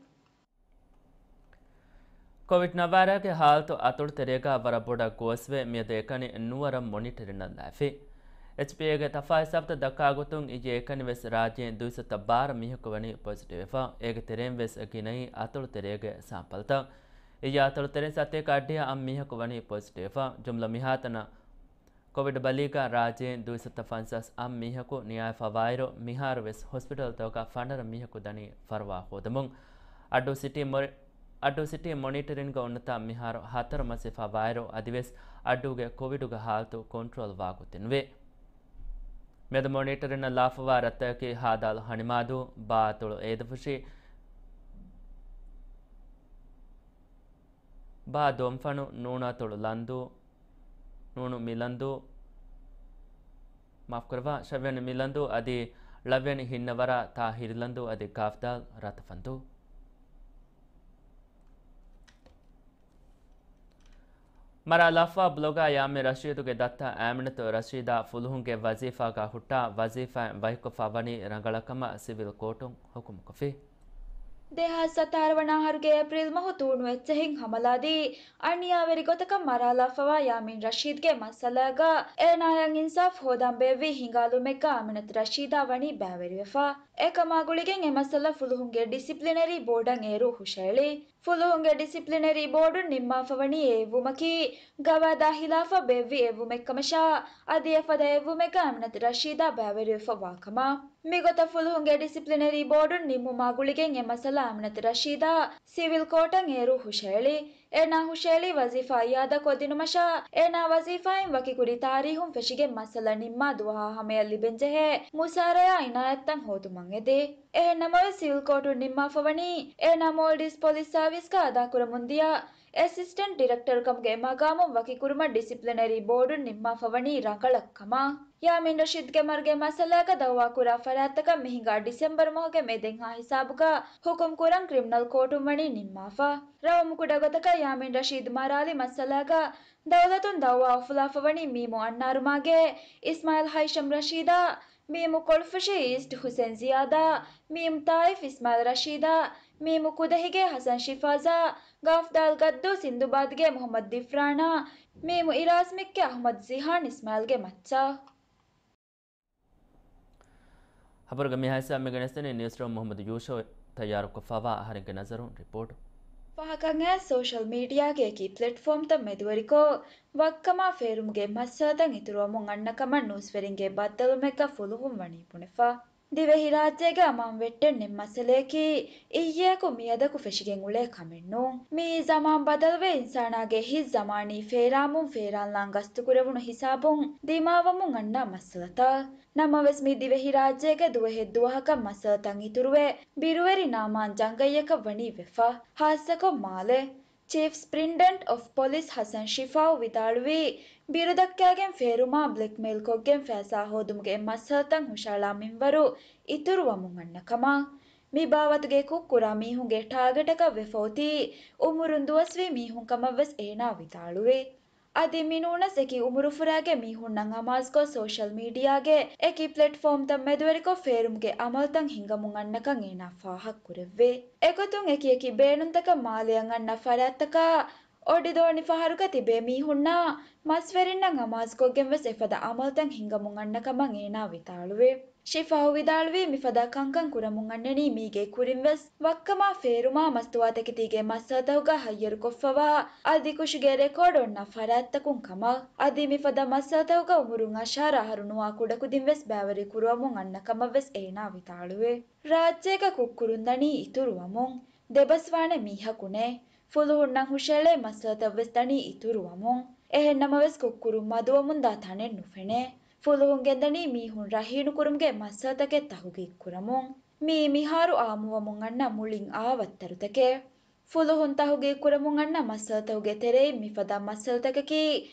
ކޮވިޑް ނައްވާރައިގެ ހާލަތު އަތޮޅު ތެރޭގަ ވަރަށް ބޮޑަށް ގޯސްވެ، މިއަދު އެކަނި ނުވަރަށް މޮނިޓަރިން އަށްލާފި. އެޗްޕީއޭގެ ތަފާ ހިސާބުތައް ދައްކާ ގޮތުން އިއްޔެ އެކަނިވެސް ރާއްޖޭން ދުއިސައްތަ ބާރަ މީހަކު ވަނީ ޕޮޒިޓިވްވެފަ. އޭގެ ތެރެއިން ވެސް ގިނައީ އަތޮޅު ތެރޭގެ ސާމްޕަލްތައް. އިއްޔެ އަތޮޅު ތެރެއިން ސަތޭކަ އަށްޑިހަ އަށް މީހަކު ވަނީ ޕޮޒިޓިވްވެފަ. ޖުމްލަ މިހާތަނަށް ކޮވިޑް ބަލީގަ ރާއްޖޭން ދުއިސައްތަ ފަންސާސް އަށް މީހަކު ނިޔާވެފަ ވާއިރު، މިހާރު ވެސް ހޮސްޕިޓަލްތަކުގަ ފަނަރަ މީހަކު ދަނީ ފަރުވާ ހޯދަމުން. އައްޑޫ ސިޓީ މޮ-، އައްޑޫ ސިޓީ މޮނިޓަރިންގ އޮންނަތާ މިހާރު ހަތަރު މަސް ވެފަ ވާއިރު، އަދިވެސް އައްޑޫގެ ކޮވިޑުގެ ހާލަތު ކޮންޓްރޯލް ވާގޮތެއް ނުވޭ. މިއަދު މޮނިޓަރިންނަށް ލާފަވާ ރަށްތަކަކީ ހާދަ އަލް ހަނިމާދޫ، ބާ އަތޮޅު އޭދަފުށި، ބާ ދޮންފަނު، ނޫނު އަތޮޅު ލަންދޫ، ނޫނު މިލަންދޫ، މާފުކުރައްވާ، ޝަވިޔަނި މިލަންދޫ އަދި ޅަވިޔަނި ހިންނަވަރާ، ތާ ހިރިލަންދޫ އަދި ގާފްދާލް ރަތަފަންދޫ. މަރާލާފާ ބްލޮގާ ޔާމިން ރަޝީދުގެ ދައްތަ އާމިނަތު ރަޝީދާ ފުލުހުންގެ ވަޒީފާގަ ހުއްޓާ، ވަޒީފާއިން ވަކިކޮށްފަ ވަނީ ރަނގަޅަށް ކަމަށް ސިވިލް ކޯޓުން ހުކުމުކޮށްފި. ދެހާސް ސަތާރަ ވަނަ އަހަރުގެ އޭޕްރީލް މަހު ތޫނު އެއްޗެހިން ހަމަލާދީ، އަނިޔާވެރި ގޮތަކަށް މަރާލާފަވާ ޔާމިން ރަޝީދްގެ މައްސަލާގަ އޭނާޔަށް އިންސާފް ހޯދާން ބޭއްވި ހިނގާލުމެއްގަ އާމިނަތު ރަޝީދާ ވަނީ ބައިވެރިވެފަ. އެކަމާ ގުޅިގެން އެ މައްސަލަ ފުލުހުންގެ ޑިސިޕްލިނަރީ ބޯޑަށް އޭރު ހުށައެޅި. ފުލުހުންގެ ޑިސިޕްލިނަރީ ބޯޑުން ނިންމާފަވަނީ އެ އެއްވުމަކީ، ގަވާއިދާ ހިލާފަށް ބޭއްވި އެއްވުމެއްކަމަށާ، އަދި އެފަދަ އެއްވުމެއްގަ އާމިނަތު ރަޝީދާ ބައިވެރިވެފަ ވާކަމަށް. މިގޮތަށް ފުލުހުންގެ ޑިސިޕްލިނަރީ ބޯޑުން ނިންމުމާ ގުޅިގެން އެ މައްސަލަ އާމިނަތު ރަޝީދާ ސިވިލް ކޯޓަށް އޭރު ހުށައެޅި. އޭނާ ހުށައެޅީ ވަޒީފާ އިއާދަކޮށްދިނުމަށާ، އޭނާ ވަޒީފާއިން ވަކިކުރި ތާރީހުން ފެށިގެން މައްސަލަ ނިންމާ ދުވަހާ ހަމަޔަށް ލިބެންޖެހޭ މުސާރަޔާ އިނާޔަތްތައް ހޯދުމަށް އެދި. އެހެންނަމަވެސް، ސިވިލް ކޯޓުން ނިންމާފަވަނީ އޭނާ މޯލްޑިވްސް ޕޮލިސް ސާވިސްގަ އަދާކުރަމުންދިޔަ އެސިސްޓެންޓް ޑިރެކްޓަރުކަމުގެ މަގާމުން ވަކިކުރުމަށް ޑިސިޕްލިނަރީ ބޯޑުން ނިންމާފަވަނީ ރަނގަޅަށް ކަމަށް. ޔާމީން ރަޝީދްގެ މަރުގެ މައްސަލާގަ ދައުވާކުރާ ފަރާތްތަކަށް މިހިނގާ ޑިސެމްބަރު މަހުގެ މެދެންހާ ހިސާބުގަ ހުކުމް ކުރަން ކްރިމިނަލް ކޯޓުން ވަނީ ނިންމާފަ. ރައުމުކުޑަ ގޮތަކަށް ޔާމީން ރަޝީދު މަރާލި މައްސަލާގަ ދައުލަތުން ދައުވާ އުފުލާފަވަނީ މީމު އަންނާރުމާގޭ އިސްމާއިލް ހައިޝަމް ރަޝީދާ، މީމު ކޮޅުފުށި އީސްޓް ހުސެން ޒިޔާދާ، މީމު ތާއިފް އިސްމާއިލް ރަޝީދާ، މީމު ކުދަހިގޭ ހަސަން ޝިފާޒާ، ގާފްދާލް ގައްދޫ ސިންދުބާދްގޭ މުހައްމަދު ދިފްރާނާ، މީމު އިރާސްމިކްގޭ އަހުމަދު ޒިހާން އިސްމާއިލްގެ މައްޗަށް. ހަބަރުގެ މިހާ ހިސާބު މިގެނެސްދެނީ ނިއުސްރޫމް މުހައްމަދު ޔޫޝޯ ތައްޔާރުކޮށްފަވާ އަހަރެންގެ ނަޒަރުން ރިޕޯޓު. ފަހަކަށް އައިސް ސޯޝަލް މީޑިއާގެ އެކި ޕްލެޓްފޯމްތައް މެދުވެރިކޮށް، ވައްކަމާ ފޭރުމުގެ މައްސަލަތައް އިތުރުވަމުން އަންނަ ކަމަށް ނޫސްވެރިންގެ ބައްދަލުމެއްގަ ފުލުހުން ވަނީ ބުނެފަ. ދިވެހިރާއްޖޭގެ އަމާން ވެއްޓެން ނެތް މައްސަލަޔަކީ، އިއްޔެއަކު މިއަދަކު ފެށިގެން އުޅޭ ކަމެއް ނޫން. މިއީ ޒަމާން ބަދަލުވެ، އިންސާނާގެ ހިތް ޒަމާނީ ފޭރާމުން ފޭރާންލާން ގަސްތުކުރެވުނު ހިސާބުން ދިމާވަމުން އަންނަ މައްސަލަތައް. ނަމަވެސް، މި ދިވެހިރާއްޖޭގެ ދުވަހެއް ދުވަހަކަށް މައްސަލަތައް އިތުރުވެ، ބިރުވެރި ނާމާން ޖަނގައްޔަކަށް ވަނީ ވެފަ. ހާއްސަކޮށް މާލެ ޗީފް ސްޕްރިންޓެންޑެންޓް އޮފް ޕޮލިސް ހަސަން ޝިފާއު ވިދާޅުވީ، ބިރުދައްކާގެން ފޭރުމާ ބްލެކްމެއިލްކޮށްގެން ފައިސާ ހޯދުމުގެ އެއް މައްސަލަތައް ހުށައަޅާ މިންވަރު އިތުރުވަމުން އަންނަ ކަމަށް. މި ބާވަތުގެ ކުށްކުރާ މީހުންގެ ޓާގެޓަކަށް ވެފަ އޮތީ އުމުރުން ދުވަސްވީ މީހުން ކަމަށް ވެސް އޭނާ ވިދާޅުވި. އަދި މިނޫނަސް އެކި އުމުރުފުރާގެ މީހުންނަށް އަމާޒުކޮށް، ސޯޝަލް މީޑިއާގެ އެކި ޕްލެޓްފޯމްތައް މެދުވެރިކޮށް ފޭރުމުގެ އަމަލުތައް ހިނގަމުން އަންނަކަން އޭނާ ފާހަގަކުރެއްވި. އެގޮތުން އެކި އެކި ބޭނުންތަކަށް މާލެއަށް އަންނަ ފަރާތްތަކާ، އޮޑިދޯނި ފަހަރުގަ ތިބޭ މީހުންނާ މަސްވެރިންނަށް އަމާޒުކޮށްގެން ވެސް އެފަދަ އަމަލުތައް ހިނގަމުން އަންނަ ކަމަށް އޭނާ ވިދާޅުވި. ޝިފާހު ވިދާޅުވީ، މިފަދަ ކަންކަން ކުރަމުން އަންނަނީ މީގެ ކުރިން ވެސް ވައްކަމާ ފޭރުމާ މަސްތުވާތަކެތީގެ މައްސަލަތަކުގަ ހައްޔަރުކޮށްފަވާ އަދި ކުށުގެ ރެކޯޑް އޮންނަ ފަރާތްތަކުން ކަމަށް. އަދި މިފަދަ މައްސަލަތަކުގަ އުމުރުން އަށާރަ އަހަރު ނުވާ ކުޑަކުދިން ވެސް ބައިވެރި ކުރުވަމުން އަންނަ ކަމަށް ވެސް އޭނާ ވިދާޅުވި. ރާއްޖޭގަ ކުށްކުރުން ދަނީ އިތުރުވަމުން. ދެބަސްވާނެ މީހަކު ނެތް. ފުލުހުންނަށް ހުށައެޅޭ މައްސަލަތައް ވެސް ދަނީ އިތުރުވަމުން. އެހެން ނަމަވެސް، ކުށްކުރުން މަދުވަމުންދާ ތަނެއް ނުފެނޭ. ފުލުހުން ގެންދަނީ މީހުން ރަހީނުކުރުމުގެ މައްސަލަތަކެއް ތަހުގީގު ކުރަމުން. މިއީ މިހާރު އާއްމުވަމުން އަންނަ މުޅިން އާ ވައްތަރުތަކެއް. ފުލުހުން ތަހުގީގު ކުރަމުން އަންނަ މައްސަލަތަކުގެ ތެރެއިން މިފަދަ މައްސަލަތަކަކީ،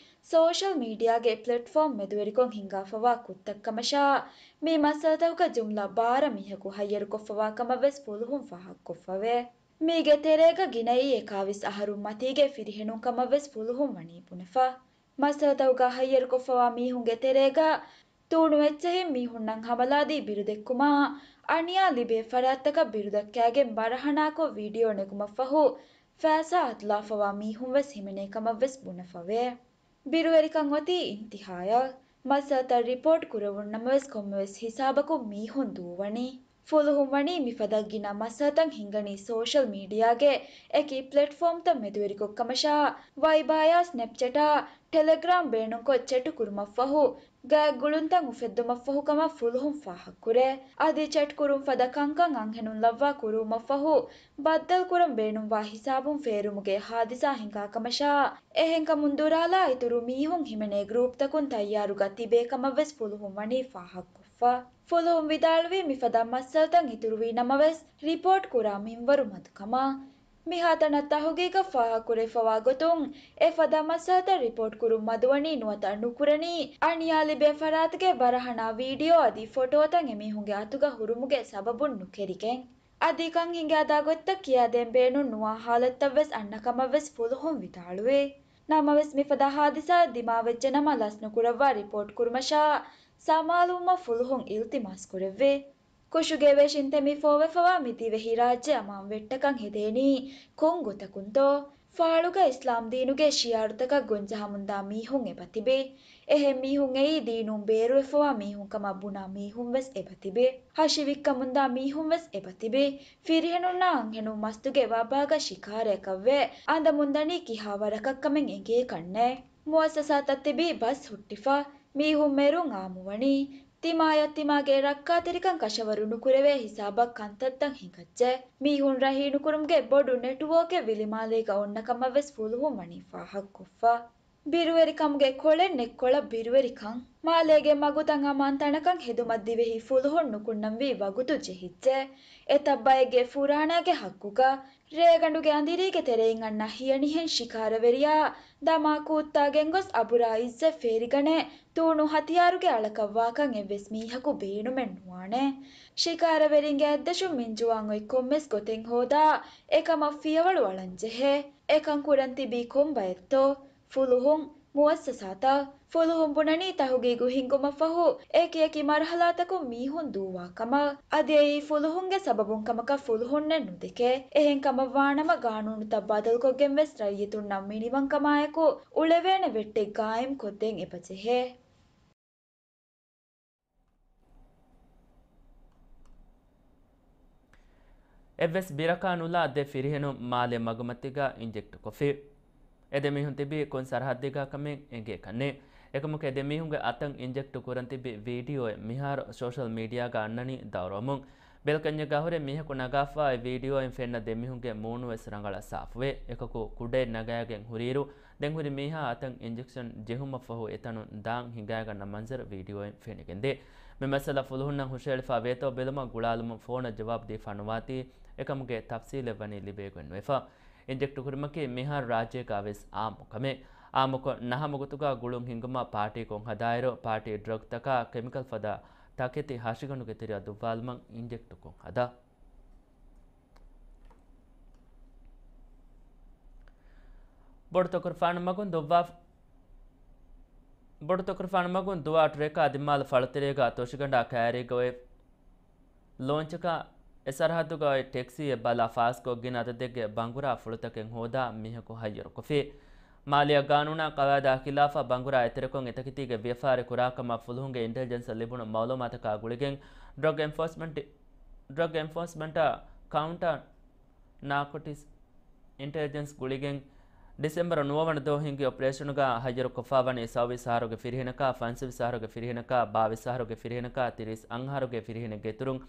ސޯޝަލް މީޑިއާގެ ޕްލެޓްފޯމް މެދުވެރިކޮށް ހިނގާފަވާ ކުށްތައް ކަމަށާ، މި މައްސަލަތަކުގަ ޖުމްލަ ބާރަ މީހަކު ހައްޔަރުކޮށްފަވާ ކަމަށް ވެސް ފުލުހުން ފާހަގަކޮށްފަވޭ. މީގެ ތެރޭގަ ގިނައީ އެކާވީސް އަހަރުން މަތީގެ ފިރިހެނުން ކަމަށް ވެސް ފުލުހުން ވަނީ ބުނެފަ. މައްސަލަތަކުގަ ހައްޔަރުކޮށްފަވާ މީހުންގެ ތެރޭގަ ތޫނު އެއްޗެހިން މީހުންނަށް ހަމަލާދީ ބިރުދެއްކުމާ، އަނިޔާ ލިބޭ ފަރާތްތަކަށް ބިރުދައްކައިގެން ބަރަހަނާކޮށް ވީޑިއޯ ނެގުމަށްފަހު، ފައިސާ ހަތުލާފަވާ މީހުން ވެސް ހިމެނޭ ކަމަށް ވެސް ބުނެފަވޭ. ބިރުވެރިކަން އޮތީ އިންތިހާޔަށް. މައްސަލަތައް ރިޕޯޓް ކުރެވުނު ނަމަވެސް، ކޮންމެވެސް ހިސާބަކުން މީހުން ދޫވަނީ. ފުލުހުން ވަނީ މިފަދަ ގިނަ މައްސަލަތައް ހިންގަނީ ސޯޝަލް މީޑިއާގެ އެކި ޕްލެޓްފޯމްތައް މެދުވެރިކޮށް ކަމަށާ، ވައިބާޔާ، ސްނެޕްޗެޓާ، ޓެލެގްރާމް ބޭނުންކޮށް ޗެޓު ކުރުމަށްފަހު، ގާތްގުޅުންތައް އުފެއްދުމަށްފަހު ކަމަށް ފުލުހުން ފާހަގަކުރޭ. އަދި ޗެޓް ކުރުން ފަދަ ކަންކަން އަންހެނުން ލައްވާ ކުރުވުމަށްފަހު، ބައްދަލުކުރަން ބޭނުންވާ ހިސާބުން ފޭރުމުގެ ހާދިސާ ހިނގާ ކަމަށާ، އެހެންކަމުން ދުރާލާ އިތުރު މީހުން ހިމެނޭ ގްރޫޕްތަކުން ތައްޔާރުގަ ތިބޭ ކަމަށްވެސް ފުލުހުން ވަނީ ފާހަގަކޮށްފަ. ފުލުހުން ވިދާޅުވީ މިފަދަ މައްސަލަތައް އިތުރުވީ ނަމަވެސް، ރިޕޯޓް ކުރާ މިންވަރު މަދުކަމަށް. މިހާތަނަށް ތަހުގީގަށް ފާހަގަކުރެފަވާ ގޮތުން، އެފަދަ މައްސަލަތައް ރިޕޯޓް ކުރުން މަދުވަނީ ނުވަތަ ނުކުރަނީ، އަނިޔާ ލިބޭ ފަރާތުގެ ވަރަހަނާ ވީޑިއޯ އަދި ފޮޓޯތައް އެމީހުންގެ އަތުގަ ހުރުމުގެ ސަބަބުން ނުކެރިގެން. އަދި ކަން ހިނގާދާ ގޮތްތައް ކިޔާދޭން ބޭނުން ނުވާ ހާލަތްތައްވެސް އަންނަ ކަމަށްވެސް ފުލުހުން ވިދާޅުވޭ. ނަމަވެސް މިފަދަ ހާދިސާއެއް ދިމާވެއްޖެ ނަމަ ލަސްނުކުރައްވާ ރިޕޯޓް ކުރުމަށާ ސަމާލުވުމަށް ފުލުހުން އިލްތިމާސް ކުރެއްވޭ. ކުށުގެ ވެށިން ތެމި ފޯވެފަވާ މި ދިވެހި ރާއްޖެ އަމާން ވެއްޓަކަށް ހެދޭނީ ކޮން ގޮތަކުންތޯ؟ ފާޅުގަ އިސްލާމް ދީނުގެ ޝިއާރުތަކަށް ގޮންޖަހަމުންދާ މީހުން އެބަތިބޭ. އެހެން މީހުން އެއީ ދީނުން ބޭރުވެފަވާ މީހުން ކަމަށް ބުނާ މީހުން ވެސް އެބަތިބޭ. ހަށި ވިއްކަމުންދާ މީހުން ވެސް އެބަތިބޭ. ފިރިހެނުންނާ އަންހެނުން މަސްތުގެ ވަބާގަ ޝިކާރައަކަށްވެ، އަނދަމުންދަނީ ކިހާ ވަރަކަށް ކަމެއް އެނގޭކަށްނެ. މުއައްސަސާތައް ތިބީ ބަސް ހުއްޓިފަ. މީހުން މެރުން އާއްމުވަނީ. ތިމާޔަށް ތިމާގެ ރައްކާތެރިކަން ކަށަވަރު ނުކުރެވޭ ހިސާބަށް ކަންތައްތައް ހިނގައްޖެ. މީހުން ރަހީނުކުރުމުގެ ބޮޑު ނެޓްވޯކެއް ވިލިމާލޭގަ އޮންނަ ކަމަށްވެސް ފުލުހުން ވަނީ ފާހަގަކޮށްފަ. ބިރުވެރިކަމުގެ ކޮޅެއް ނެއްކޮޅަށް ބިރުވެރިކަން. މާލޭގެ މަގުތައް އަމާން ތަނަކަށް ހެދުމަށް ދިވެހި ފުލުހުން ނުކުންނަންވީ ވަގުތު ޖެހިއްޖެ. އެތައް ބައެއްގެ ފުރާނައިގެ ހައްގުގަ ރޭގަނޑުގެ އަނދިރީގެ ތެރެއިން އަންނަ ހިޔަނިހެން ޝިކާރަވެރިޔާ ދަމާ ކޫއްތާގެން ގޮސް އަބުރާ އިއްޒަށް ފޭރިގަނެ ތޫނު ހަތިޔާރުގެ އަޅަކަށްވާކަން އެއްވެސް މީހަކު ބޭނުމެއް ނުވާނެ. ޝިކާރަވެރިންގެ އަތްދަށުން މިންޖުވާން އޮތް ކޮންމެސް ގޮތެއް ހޯދާ އެކަމަށް ފިޔަވަޅު އަޅަން ޖެހޭ. އެކަން ކުރަން ތިބީ ކޮން ބައެއްތޯ؟ ފުލުހުން، މުއައްސަސާތައް. ފުލުހުން ބުނަނީ ތަހުގީގު ހިންގުމަށްފަހު އެކި އެކި މަރުހަލާތަކުން މީހުން ދޫވާ ކަމަށް. އަދި އެއީ ފުލުހުންގެ ސަބަބުން ކަމަކަށް ފުލުހުންނެއް ނުދެކޭ. އެހެން ކަމަށް ވާނަމަ ގާނޫނުތައް ބަދަލުކޮށްގެން ވެސް ރައްޔިތުންނަށް މިނިވަންކަމާއެކު އުޅެވޭނެ ވެއްޓެއް ގާއިމް ކޮށްދޭން އެބަޖެހޭ. އެއްވެސް ބިރަކާ ނުލާ ދެ ފިރިހެނުން މާލެ މަގުމަތީގަ އިންޖެކްޓް ކޮށްފި. އެ ދެ މީހުން ތިބީ ކޮން ސަރަހައްދެއްގަ ކަމެއް އެނގޭކަށްނެ. އެކަމަކު އެ ދެ މީހުންގެ އަތަށް އިންޖެކްޓް ކުރަން ތިބި ވީޑިއޯއެއް މިހާރު ސޯޝަލް މީޑިއާގަ އަންނަނީ ދައުރުވަމުން. ބެލްކަންޏެއްގަ ހުރެ މީހަކު ނަގާފަ އެ ވީޑިއޯއިން ފެންނަ ދެ މީހުންގެ މޫނުވެސް ރަނގަޅަށް ސާފުވޭ. އެކަކު ކުޑައެއް ނަގައިގެން ހުރިއިރު، ދެން ހުރި މީހާ އަތަށް އިންޖެކްޝަން ޖެހުމަށްފަހު އެތަނުން ދާން ހިނގައިގަންނަ މަންޒަރު ވީޑިއޯއިން ފެނިގެންދޭ. މި މައްސަލަ ފުލުހުންނަށް ހުށައެޅިފަ ވޭތޯ ބެލުމަށް ގުޅާލުމުން ފޯނަށް ޖަވާބު ދީފަ ނުވާތީ، އެކަމުގެ ތަފްސީލެއް ވަނީ ލިބޭގޮތް ނުވެފަ. އިންޖެކްޓް ކުރުމަކީ މިހާރު ރާއްޖޭގަ ވެސް އާއްމު ކަމެއް. އާއްމުކޮށް ނަހަމުގުތުގަ ގުޅުން ހިނގުމަށް ޕާޓީކޮށް ހަދާއިރު، ޕާޓީ ޑްރަގްތަކާ ކެމިކަލް ފަދަ ތަކެތި ހަށިގަނޑުގެ ތެރެއަށް ދުއްވާލުމަށް އިންޖެކްޓްކޮށް ހަދާ. ބޮޑުތަކުރުފާނު މަގުން ދުއްވާ، ބޮޑުތަކުރުފާނު މަގުން ދުވާ ޓްރެކާ ދިމާލު ފަޅުތެރޭގަ ތޮށިގަނޑާ ކައިރީގަ އޮތް ލޯންޗަކާ އެ ސަރަހައްދުގަ އޮތް ޓެކްސީއެއް ބަލާ ފާސްކޮށް ގިނަ އަދަދެއްގެ ބަނގުރާ ފުޅުތަކެއް ހޯދާ މީހަކު ހައްޔަރުކޮށްފި. މާލެއަށް ގާނޫނާ ޤަވާއިދާ ޚިލާފަށް ބަނގުރާ އެތެރެކޮށް އެތަކެތީގެ ވިޔަފާރި ކުރާކަމަށް ފުލުހުންގެ އިންޓެލިޖެންސަށް ލިބުނު މައުލޫމާތަކާ ގުޅިގެން ޑްރަގް އެންފޯސްމަންޓް، ޑްރަގް އެންފޯސްމަންޓާ ކައުންޓާ ނާކޮޓިކްސް އިންޓެލިޖެންސް ގުޅިގެން ޑިސެމްބަރު ނުވަވަނަ ދުވަހު ހިންގި އޮޕަރޭޝަނުގަ ހައްޔަރުކޮށްފަވަނީ ސައުވީސް އަހަރުގެ ފިރިހެނަކާ، ފަންސަވީސް އަހަރުގެ ފިރިހެނަކާ، ބާވީސް އަހަރުގެ ފިރިހެނަކާ، ތިރީސް އަށް އަހަރުގެ ފިރިހެނެއްގެ އިތުރުން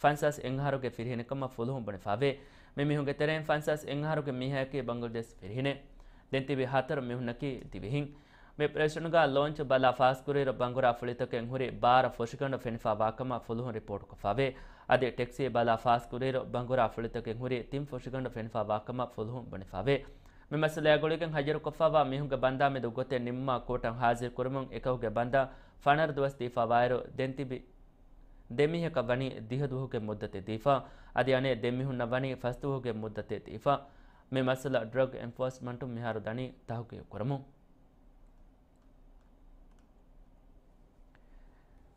ފަންސާސް އެއް އަހަރުގެ ފިރިހެނެއްކަމަށް ފުލުހުން ބުނެފަވޭ. މި މީހުންގެ ތެރެއިން ފަންސާސް އެއް އަހަރުގެ މީހާއަކީ ބަނގްލަދޭޝް ފިރިހެނެއް. ދެން ތިބި ހަތަރު މީހުންނަކީ ދިވެހިން. މި އޮޕަރޭޝަނުގަ ލޯންޗު ބަލާ ފާސްކުރިއިރު ބަނގުރާ ފުޅިތަކެއް ހުރި ބާރަ ފުށިގަނޑު ފެނިފަ ވާކަމަށް ފުލުހުން ރިޕޯޓްކޮށްފަވޭ. އަދި ޓެކްސީ ބަލާ ފާސްކުރިއިރު ބަނގުރާ ފުޅިތަކެއް ހުރި ތިން ފުށިގަނޑު ފެނިފަ ވާކަމަށް ފުލުހުން ބުނެފަވޭ. މި މައްސަލަޔާ ގުޅިގެން ހައްޔަރުކޮށްފަވާ މީހުންގެ ބަންދާ މެދު ގޮތެއް ނިންމުމަށް ކޯޓަށް ހާޒިރުކުރުމުން އެކަކުގެ ބަންދާ ފަނަރަ ދުވަސް ދީފަވާއިރު، ދެން ތިބި ދެމީހަކަށް ވަނީ ދިހަ ދުވަހުގެ މުއްދަތެއް ދީފަ، އަދި އަނެއް ދެމީހުންނަށް ވަނީ ފަސް ދުވަހުގެ މުއްދަތެއް ދީފަ. މި މައްސަލަ ޑްރަގް އެންފޯސްމަންޓުން މިހާރު ދަނީ ތަހުގީގު ކުރަމުން.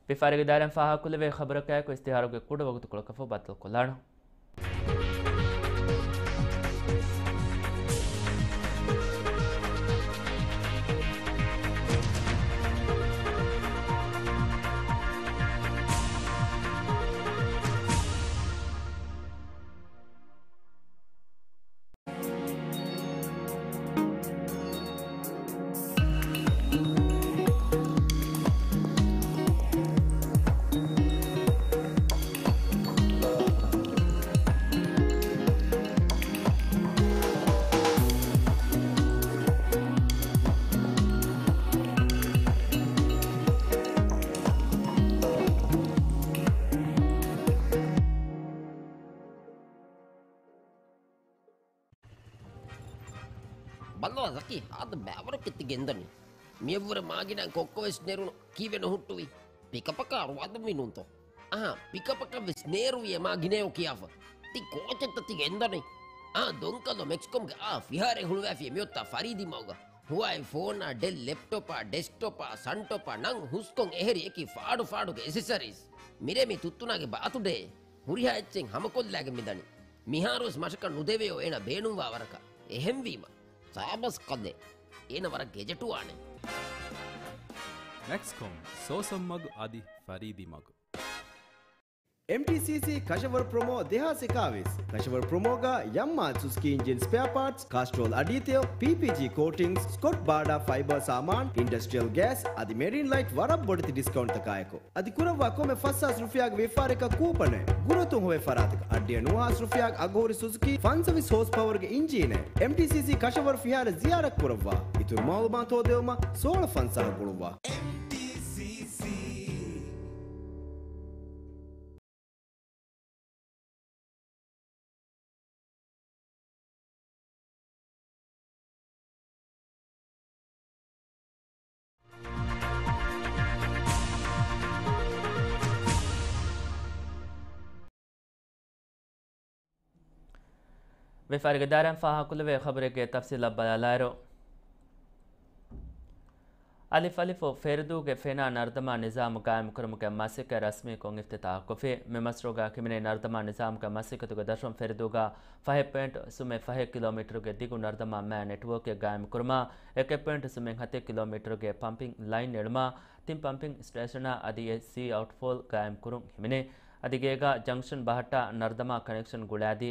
ވިޔަފާރިގެ ދާއިރާއިން ފާހަގަކުރެވޭ ޚަބަރަކާއެކު އިސްތިހާރުގެ ކުޑަ ވަގުތުކޮޅަކަށްފަހު ބައްދަލުކޮށްލާނަން. ބައްލަވާ ޒަކީ، ހާދަ ބައިވަރަކަށް ތި ގެންދަނީ. މިއަށްވުރެ މާ ގިނަ ކޮއްކޮ ވެސް ނެރުނު. ކީއްވެ ނުހުއްޓުވީ؟ ޕިކަޕަކަށް އަރުވާލުމީ ނޫންތޯ؟ އަހާ، ޕިކަޕަކަށް ވެސް ނޭރުވިއޭ މާ ގިނައޯ ކިޔާފަ. ތި ކޯޗެއްތަ ތި ގެންދަނީ؟ އާ، ދޮންކަލޯ މެކްސްކޮމްގެ އާ ފިހާރައެއް ހުޅުވާފިޔޭ މިއޮތާ ފަރީދީ މަގުގަ. ހުވާއި ފޯނާ، ޑެލް ލެޕްޓޮޕާ، ޑެސްކްޓޮޕާ، ސަންޓޮޕާ ނަން ހުސްކޮށް އެހެރި އެކި ފާޑު ފާޑުގެ އެސެސަރީސް. މިރޭ މި ތުއްތުނާގެ ބާތުޑޭ. ހުރިހާ އެއްޗެއް ހަމަކޮށްލާގެން މިދަނީ. މިހާރުވެސް މަށަކަށް ނުދެވެޔޯ އޭނަ ބޭނުންވާ ވަރަކަށް. އެހެންވީމަ، ސާބަސް ކަލޭ. އޭނަ ވަރަށް ގެޖެޓުވާނެ. މެކްސްކޮމް، ސޯސަން މަގު އަދި ފަރީދީ މަގު. އެމްޓީސީސީ ކަށަވަރު ޕްރޮމޯ ދެހާސް އެކާވީސް. ކަށަވަރު ޕްރޮމޯގަ ޔަމްމާ ސުޒުކީ އިންޖިން ސްޕެއާ ޕާޓްސް، ކާސްޓްރޯލް އަޑީތެޔޮ، ޕީޕީޖީ ކޯޓިންގްސް، ސްކޮޓް ބާޑާ ފައިބަރ ސާމާން، އިންޑަސްޓްރިއަލް ގޭސް އަދި މެރިން ލައިޓް ވަރަށް ބޮޑެތި ޑިސްކައުންޓްތަކާއެކު. އަދި ކުރައްވާ ކޮންމެ ފަސް ހާސް ރުފިޔާގެ ވިއްފާރަކަށް ކޫޕަނެއް. ގުރުއަތުން ހޮވޭ ފަރާތަކަށް އަށްޑިހަ ނުވަ ހާސް ރުފިޔާގެ އަގުހުރި ސުޒުކީ ފަންސަވީސް ހޯސް ޕަވަރގެ އިންޖީނެއް. އެމްޓީސީސީ ކަށަވަރު ފިހާރަ ޒިޔާރަތް ކުރައްވާ. އިތުރު މައުލޫމާތު ހޯދެވުމަށް ސޯޅަ ފަންސާހަށް ގުޅުއްވާ. އެމްޓީސީސީ. ވިޔަފާރިގެ ދާއިރާއިން ފާހަގަކުރެވޭ ޚަބަރެއްގެ ތަފްސީލަށް ބަލާލާއިރު، އަލިފް އަލިފު ފެރިދޫގެ ފެނާ ނަރުދަމާ ނިޒާމު ގާއިމުކުރުމުގެ މަސައްކަތް ރަސްމީކޮށް އިފްތިތާޙްކޮށްފި. މި މަޝްރޫޢުގަ ހިމެނޭ ނަރުދަމާ ނިޒާމުގެ މަސައްކަތުގެ ދަށުން ފެރިދޫގަ ފަހެއް ޕޮއިންޓް ސުމެއް ފަހެއް ކިލޯމީޓަރުގެ ދިގު ނަރުދަމާ މާ ނެޓްވޯކެއް ގާއިމުކުރުމާ، އެކެއް ޕޮއިންޓް ސުމެއް ހަތެއް ކިލޯމީޓަރުގެ ޕަމްޕިން ލައިން އެޅުމާ، ތިން ޕަމްޕިން ސްޓޭޝަނާ އަދި އެ ސީ އައުޓްފޯލް ގާއިމްކުރުން ހިމެނޭ. އަދި ގޭގަ ޖަންކްޝަން ބަހައްޓާ ނަރުދަމާ ކަނެކްޝަން ގުޅާދީ،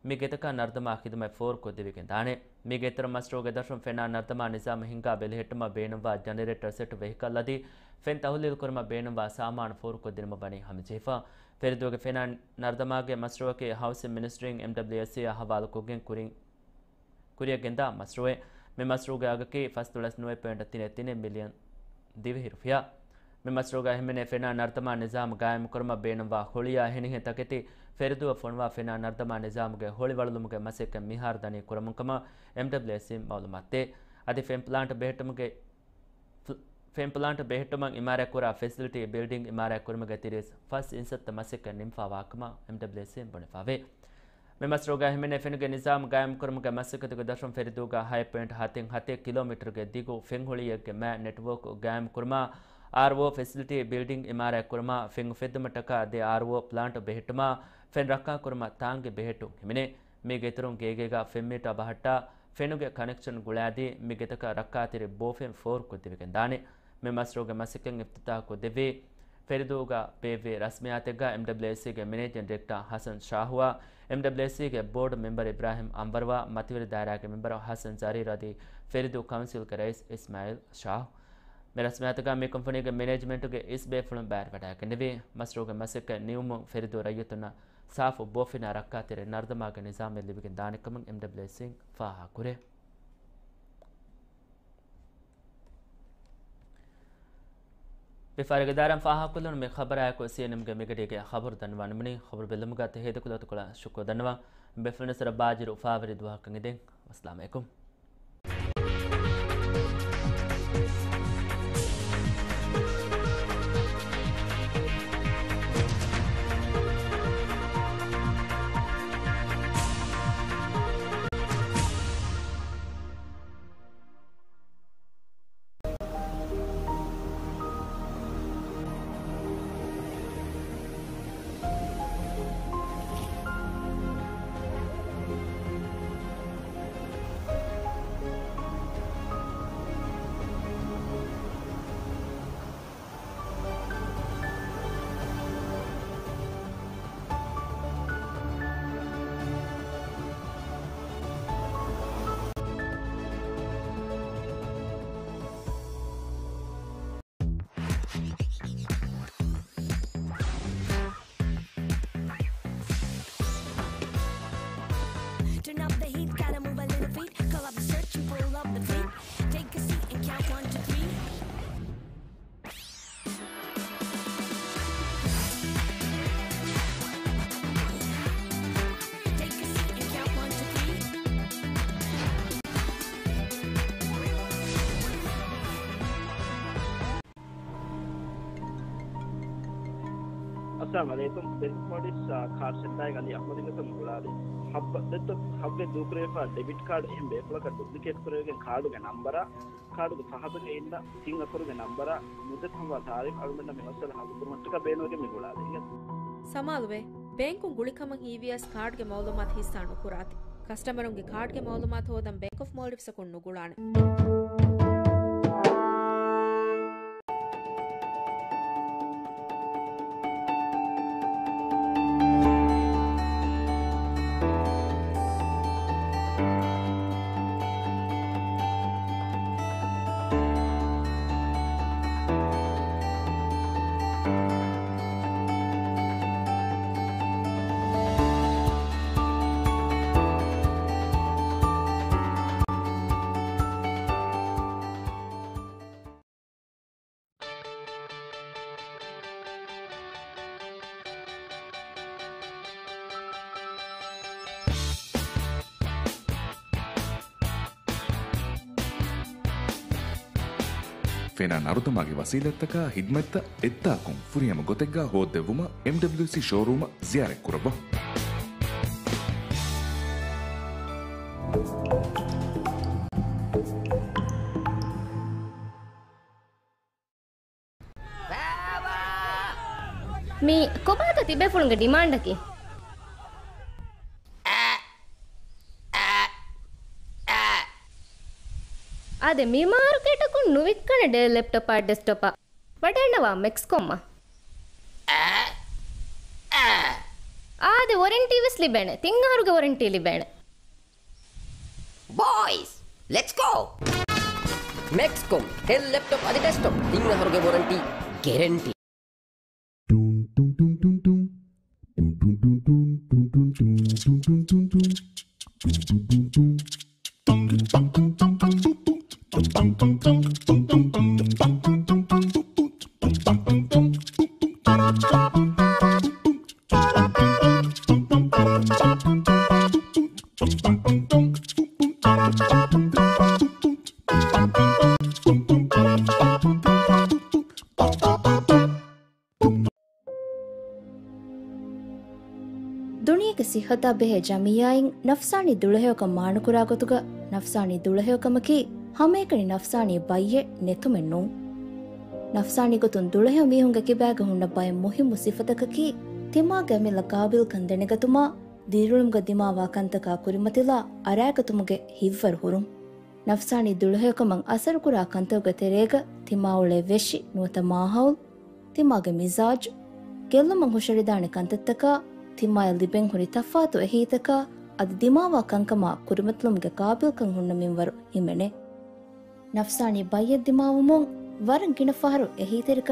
މި ގެތަކަށް ނަރުދަމާ ޚިދުމަތް ފޯރުކޮށްދެވިގެން ދާނެ. މީގެ އިތުރަށް މަޝްރޫޢުގެ ދަށުން ފެނާ ނަރުދަމާ ނިޒާމު ހިންގާ ބެލެހެއްޓުމަށް ބޭނުންވާ ޖަނެރޭޓަރ ސެޓް، ވެހިކަލް އަދި ފެން ތަހުލީލު ކުރުމަށް ބޭނުންވާ ސާމާނު ފޯރުކޮށްދިނުމަށް ވަނީ ހަމަޖެހިފަ. ފެރިދޫގެ ފެނާ ނަރުދަމާގެ މަޝްރޫޢަކީ ހައުސިން މިނިސްޓްރީން އެމްޑަބްލިއުއެސްސީއާ ހަވާލުކޮށްގެން ކުރިން ކުރިއަށް ގެންދާ މަޝްރޫޢެއް. މި މަޝްރޫޢުގެ އަގަކީ ފަސްދޮޅަސް ނުވައެއް ޕޮއިންޓް ތިނެއް ތިނެއް މިލިއަން ދިވެހި ރުފިޔާ. މި މަޝްރޫޢުގަ ހިމެނޭ ފެނާ ނަރުދަމާ ނިޒާމު ގާއިމުކުރުމަށް ބޭނުންވާ ހޮޅިއާ ހިނިހެން ތަކެތި ފެރިދޫއަށް ފޮނުވާ ފެނާ ނަރުދަމާ ނިޒާމުގެ ހޮޅި ވަޅުލުމުގެ މަސައްކަތް މިހާރު ދަނީ ކުރަމުން ކަމަށް އެމްޑަބްލިއުއެސްސީން މައުލޫމާތު ދޭ. އަދި ފެން ޕްލާންޓް ބެހެއްޓުމުގެ ފެން ޕްލާންޓް ބެހެއްޓުމަށް އިމާރާތްކުރާ ފެސިލިޓީ ބިލްޑިން އިމާރާތްކުރުމުގެ ތިރީސް ފަސް އިންސައްތަ މަސައްކަތް ނިންމާފަވާ ކަމަށް އެމްޑަބްލިއުއެސްސީން ބުނެފަވޭ. މި މަޝްރޫޢުގަ ހިމެނޭ ފެނުގެ ނިޒާމު ގާއިމުކުރުމުގެ މަސައްކަތުގެ ދަށުން ފެރިދޫގަ ހަތް ޕޮއިންޓް ހަތެއް ހަތެއް ކިލޯމީޓަރުގެ ދިގު ފެން ހޮޅިއެއްގެ މާ ނެޓްވޯކް ގާއިމުކުރުމާ، އާރްއޯ ފެސިލިޓީ ބިލްޑިން އިމާރާތްކުރުމާ، ފެން އުފެއްދުމަށްޓަކާ ދެ އާރްއޯ ޕްލާންޓް ބެހެއްޓުމާ، ފެން ރައްކާކުރުމަށް ތާނގި ބެހެއްޓުން ހިމެނޭ. މީގެ އިތުރުން ގޭގޭގަ ފެން މީޓާ ބަހައްޓާ، ފެނުގެ ކަނެކްޝަން ގުޅާދީ، މި ގެތަކަށް ރައްކާތެރި ބޯފެން ފޯރުކޮށްދެވިގެން ދާނެ. މި މަޝްރޫޢުގެ މަސައްކަތް އިފްތިތާޙްކޮށްދެއްވީ، ފެރިދޫގަ ބޭއްވި ރަސްމިއްޔާތެއްގަ އެމްޑަބްލިއުއެސްސީގެ މެނޭޖިން ޑިރެކްޓާ ހަސަން ޝާހުއާ، އެމްޑަބްލިއުއެސްސީގެ ބޯޑް މެމްބަރ އިބްރާހިމް އަންވަރުއާ، މަތިވެރި ދާއިރާގެ މެމްބަރ ހަސަން ޒަރީރު އަދި ފެރިދޫ ކައުންސިލްގެ ރައީސް އިސްމާއިލް ޝާހު. މި ރަސްމިއްޔާތުގަ މި ކުންފުނީގެ މެނޭޖްމަންޓުގެ އިސް ބޭފުޅުން ބައިވެވަޑައިގެންނެވި، މަޝްރޫޢުގެ މަސައްކަތް ނިމުމުން ފެރިދޫ ރައްޔިތުންނަށް ސާފު ބޯފެނާ ރައްކާތެރި ނަރުދަމާގެ ނިޒާމެއް ލިބިގެން ދާނެކަމަށް އެމްޑަބްލިއުއެސްސީން ފާހަގަކުރޭ. ވިޔަފާރިގެ ދާއިރާއިން ފާހަގަކޮށްލުނު މި ޚަބަރާއެކު ސީއެންއެމްގެ މިގަޑީގެ ޚަބަރު ދަންނަވާނަމުނީ، ޚަބަރު ބެއްލުމުގަ ތެ ހޭދަކުލަތަކުޅަށް ޝުކުރު ދަންނަވަން. ބޭފުޅުންނަށް ވަރަށް ބާޖިރު އުފާވެރި ދުވަހަކަށް އެދެން. އައްސަލާމު ޢަލައިކުމް. އައްސަލާމު ޢަލައިކުމް. ބޭންކް މޯލްޑިވްސް، އާ، ކާޑް ސެންޓާގެ އަލީ އަޙްމަދު ގޮތުން މި ގުޅާލީ. ހައްވަ ދެއްތޯ ހައްވެ ދޫކުރެވިފާ ޑެބިޓް ކާޑް އެހެން ބޭފުޅަކަށް ޑުޕްލިކޭޓް ކުރެވިގެން ކާޑުގެ ނަންބަރާ، ކާޑުގެ ފަހަތުގެ އިންނަ ތިން އަކުރުގެ ނަންބަރާ މުއްދަތު ހަމަވާ ތާރީޚް އަޅުގަނޑަށް މި މައްސަލަ ހައްލު ކުރުމަށްޓަކާ ބޭނުންވެގެން މި ގުޅާލީ. ސަމާލުވޭ، ބޭންކުން ގުޅިކަމަށް ހީވިޔަސް ކާޑްގެ މައުލޫމާތު ހިއްސާ ނުކުރާތި. ކަސްޓަމަރުންގެ ކާޑްގެ މައުލޫމާތު ހޯދަން ބޭންކް އޮފް މޯލްޑިވްސަކުން ނުގުޅާނެ. ފެނާ ނަރުދަމާގެ ވަސީލަތްތަކާ ހިދްމަތްތައް އެއްތާކުން ފުރިހަމަ ގޮތެއްގާ ހޯއްދެއްވުމަށް އެމްޑަބްލިއުސީ ޝޯރޫމަށް ޒިޔާރަތްކުރައްވާ. މީ ކޮބާތޯ ތިބޭފުޅުންގެ ޑިމާންޑަކީ؟ އާދެ، މި މާރުކޭޓަކުން ނުވިއްކަނެ ޑެލް ލެޕްޓޮޕާ ޑެސްކްޓޮޕާ. ވަޑައިންނަވާ މެކްސްކޮމްއަށް. އާދެ، ވޮރެންޓީ ވެސް ލިބޭނެ. ތިން އަހަރުގެ ވޮރެންޓީ ލިބޭނެ. ބޯއިޒް، ލެޓްސް ގޯ! މެކްސްކޮމް، ޑެލް ލެޕްޓޮޕް އަދި ޑެސްކްޓޮޕް، ތިން އަހަރުގެ ވޮރަންޓީ ގެރެންޓީ. ދުނިޔޭގެ ސިއްހަތާ ބެހޭ ޖަމިއްޔާއިން ނަފްސާނީ ދުޅަހެޔޮކަން މާނަކުރާ ގޮތުގަ، ނަފްސާނީ ދުޅަހެޔޮކަމަކީ ހަމައެކަނި ނަފްސާނީ ބައްޔެއް ނެތުމެއް ނޫން. ނަފްސާނީ ގޮތުން ދުޅަހެޔޮ މީހުންގެ ކިބާގަ ހުންނަ ބައެއް މުހިއްމު ސިފަތަކަކީ، ތިމާގެ އަމިއްލަ ގާބިލްކަން ދެނެގަތުމާ، ދިރިއުޅުމުގަ ދިމާވާ ކަންތަކާ ކުރިމަތިލާ އަރާގަތުމުގެ ހިތްވަރު ހުރުން. ނަފްސާނީ ދުޅަހެޔޮކަމަށް އަސަރުކުރާ ކަންތަކުގެ ތެރޭގަ ތިމާއުޅޭ ވެށި ނުވަތަ މާހައުލް، ތިމާގެ މިޒާޖު، ގެއްލުމަށް ހުށަހެޅިދާނެ ކަންތައްތަކާ، ތިމާޔަށް ލިބެން ހުރި ތަފާތު އެހީތަކާ، އަދި ދިމާވާ ކަންކަމާ ކުރިމަތިލުމުގެ ގާބިލްކަން ހުންނަ މިންވަރު ހިމެނޭ. ނަފްސާނީ ބައްޔެއް ދިމާވުމުން ވަރަށް ގިނަ ފަހަރު އެހީތެރިކަން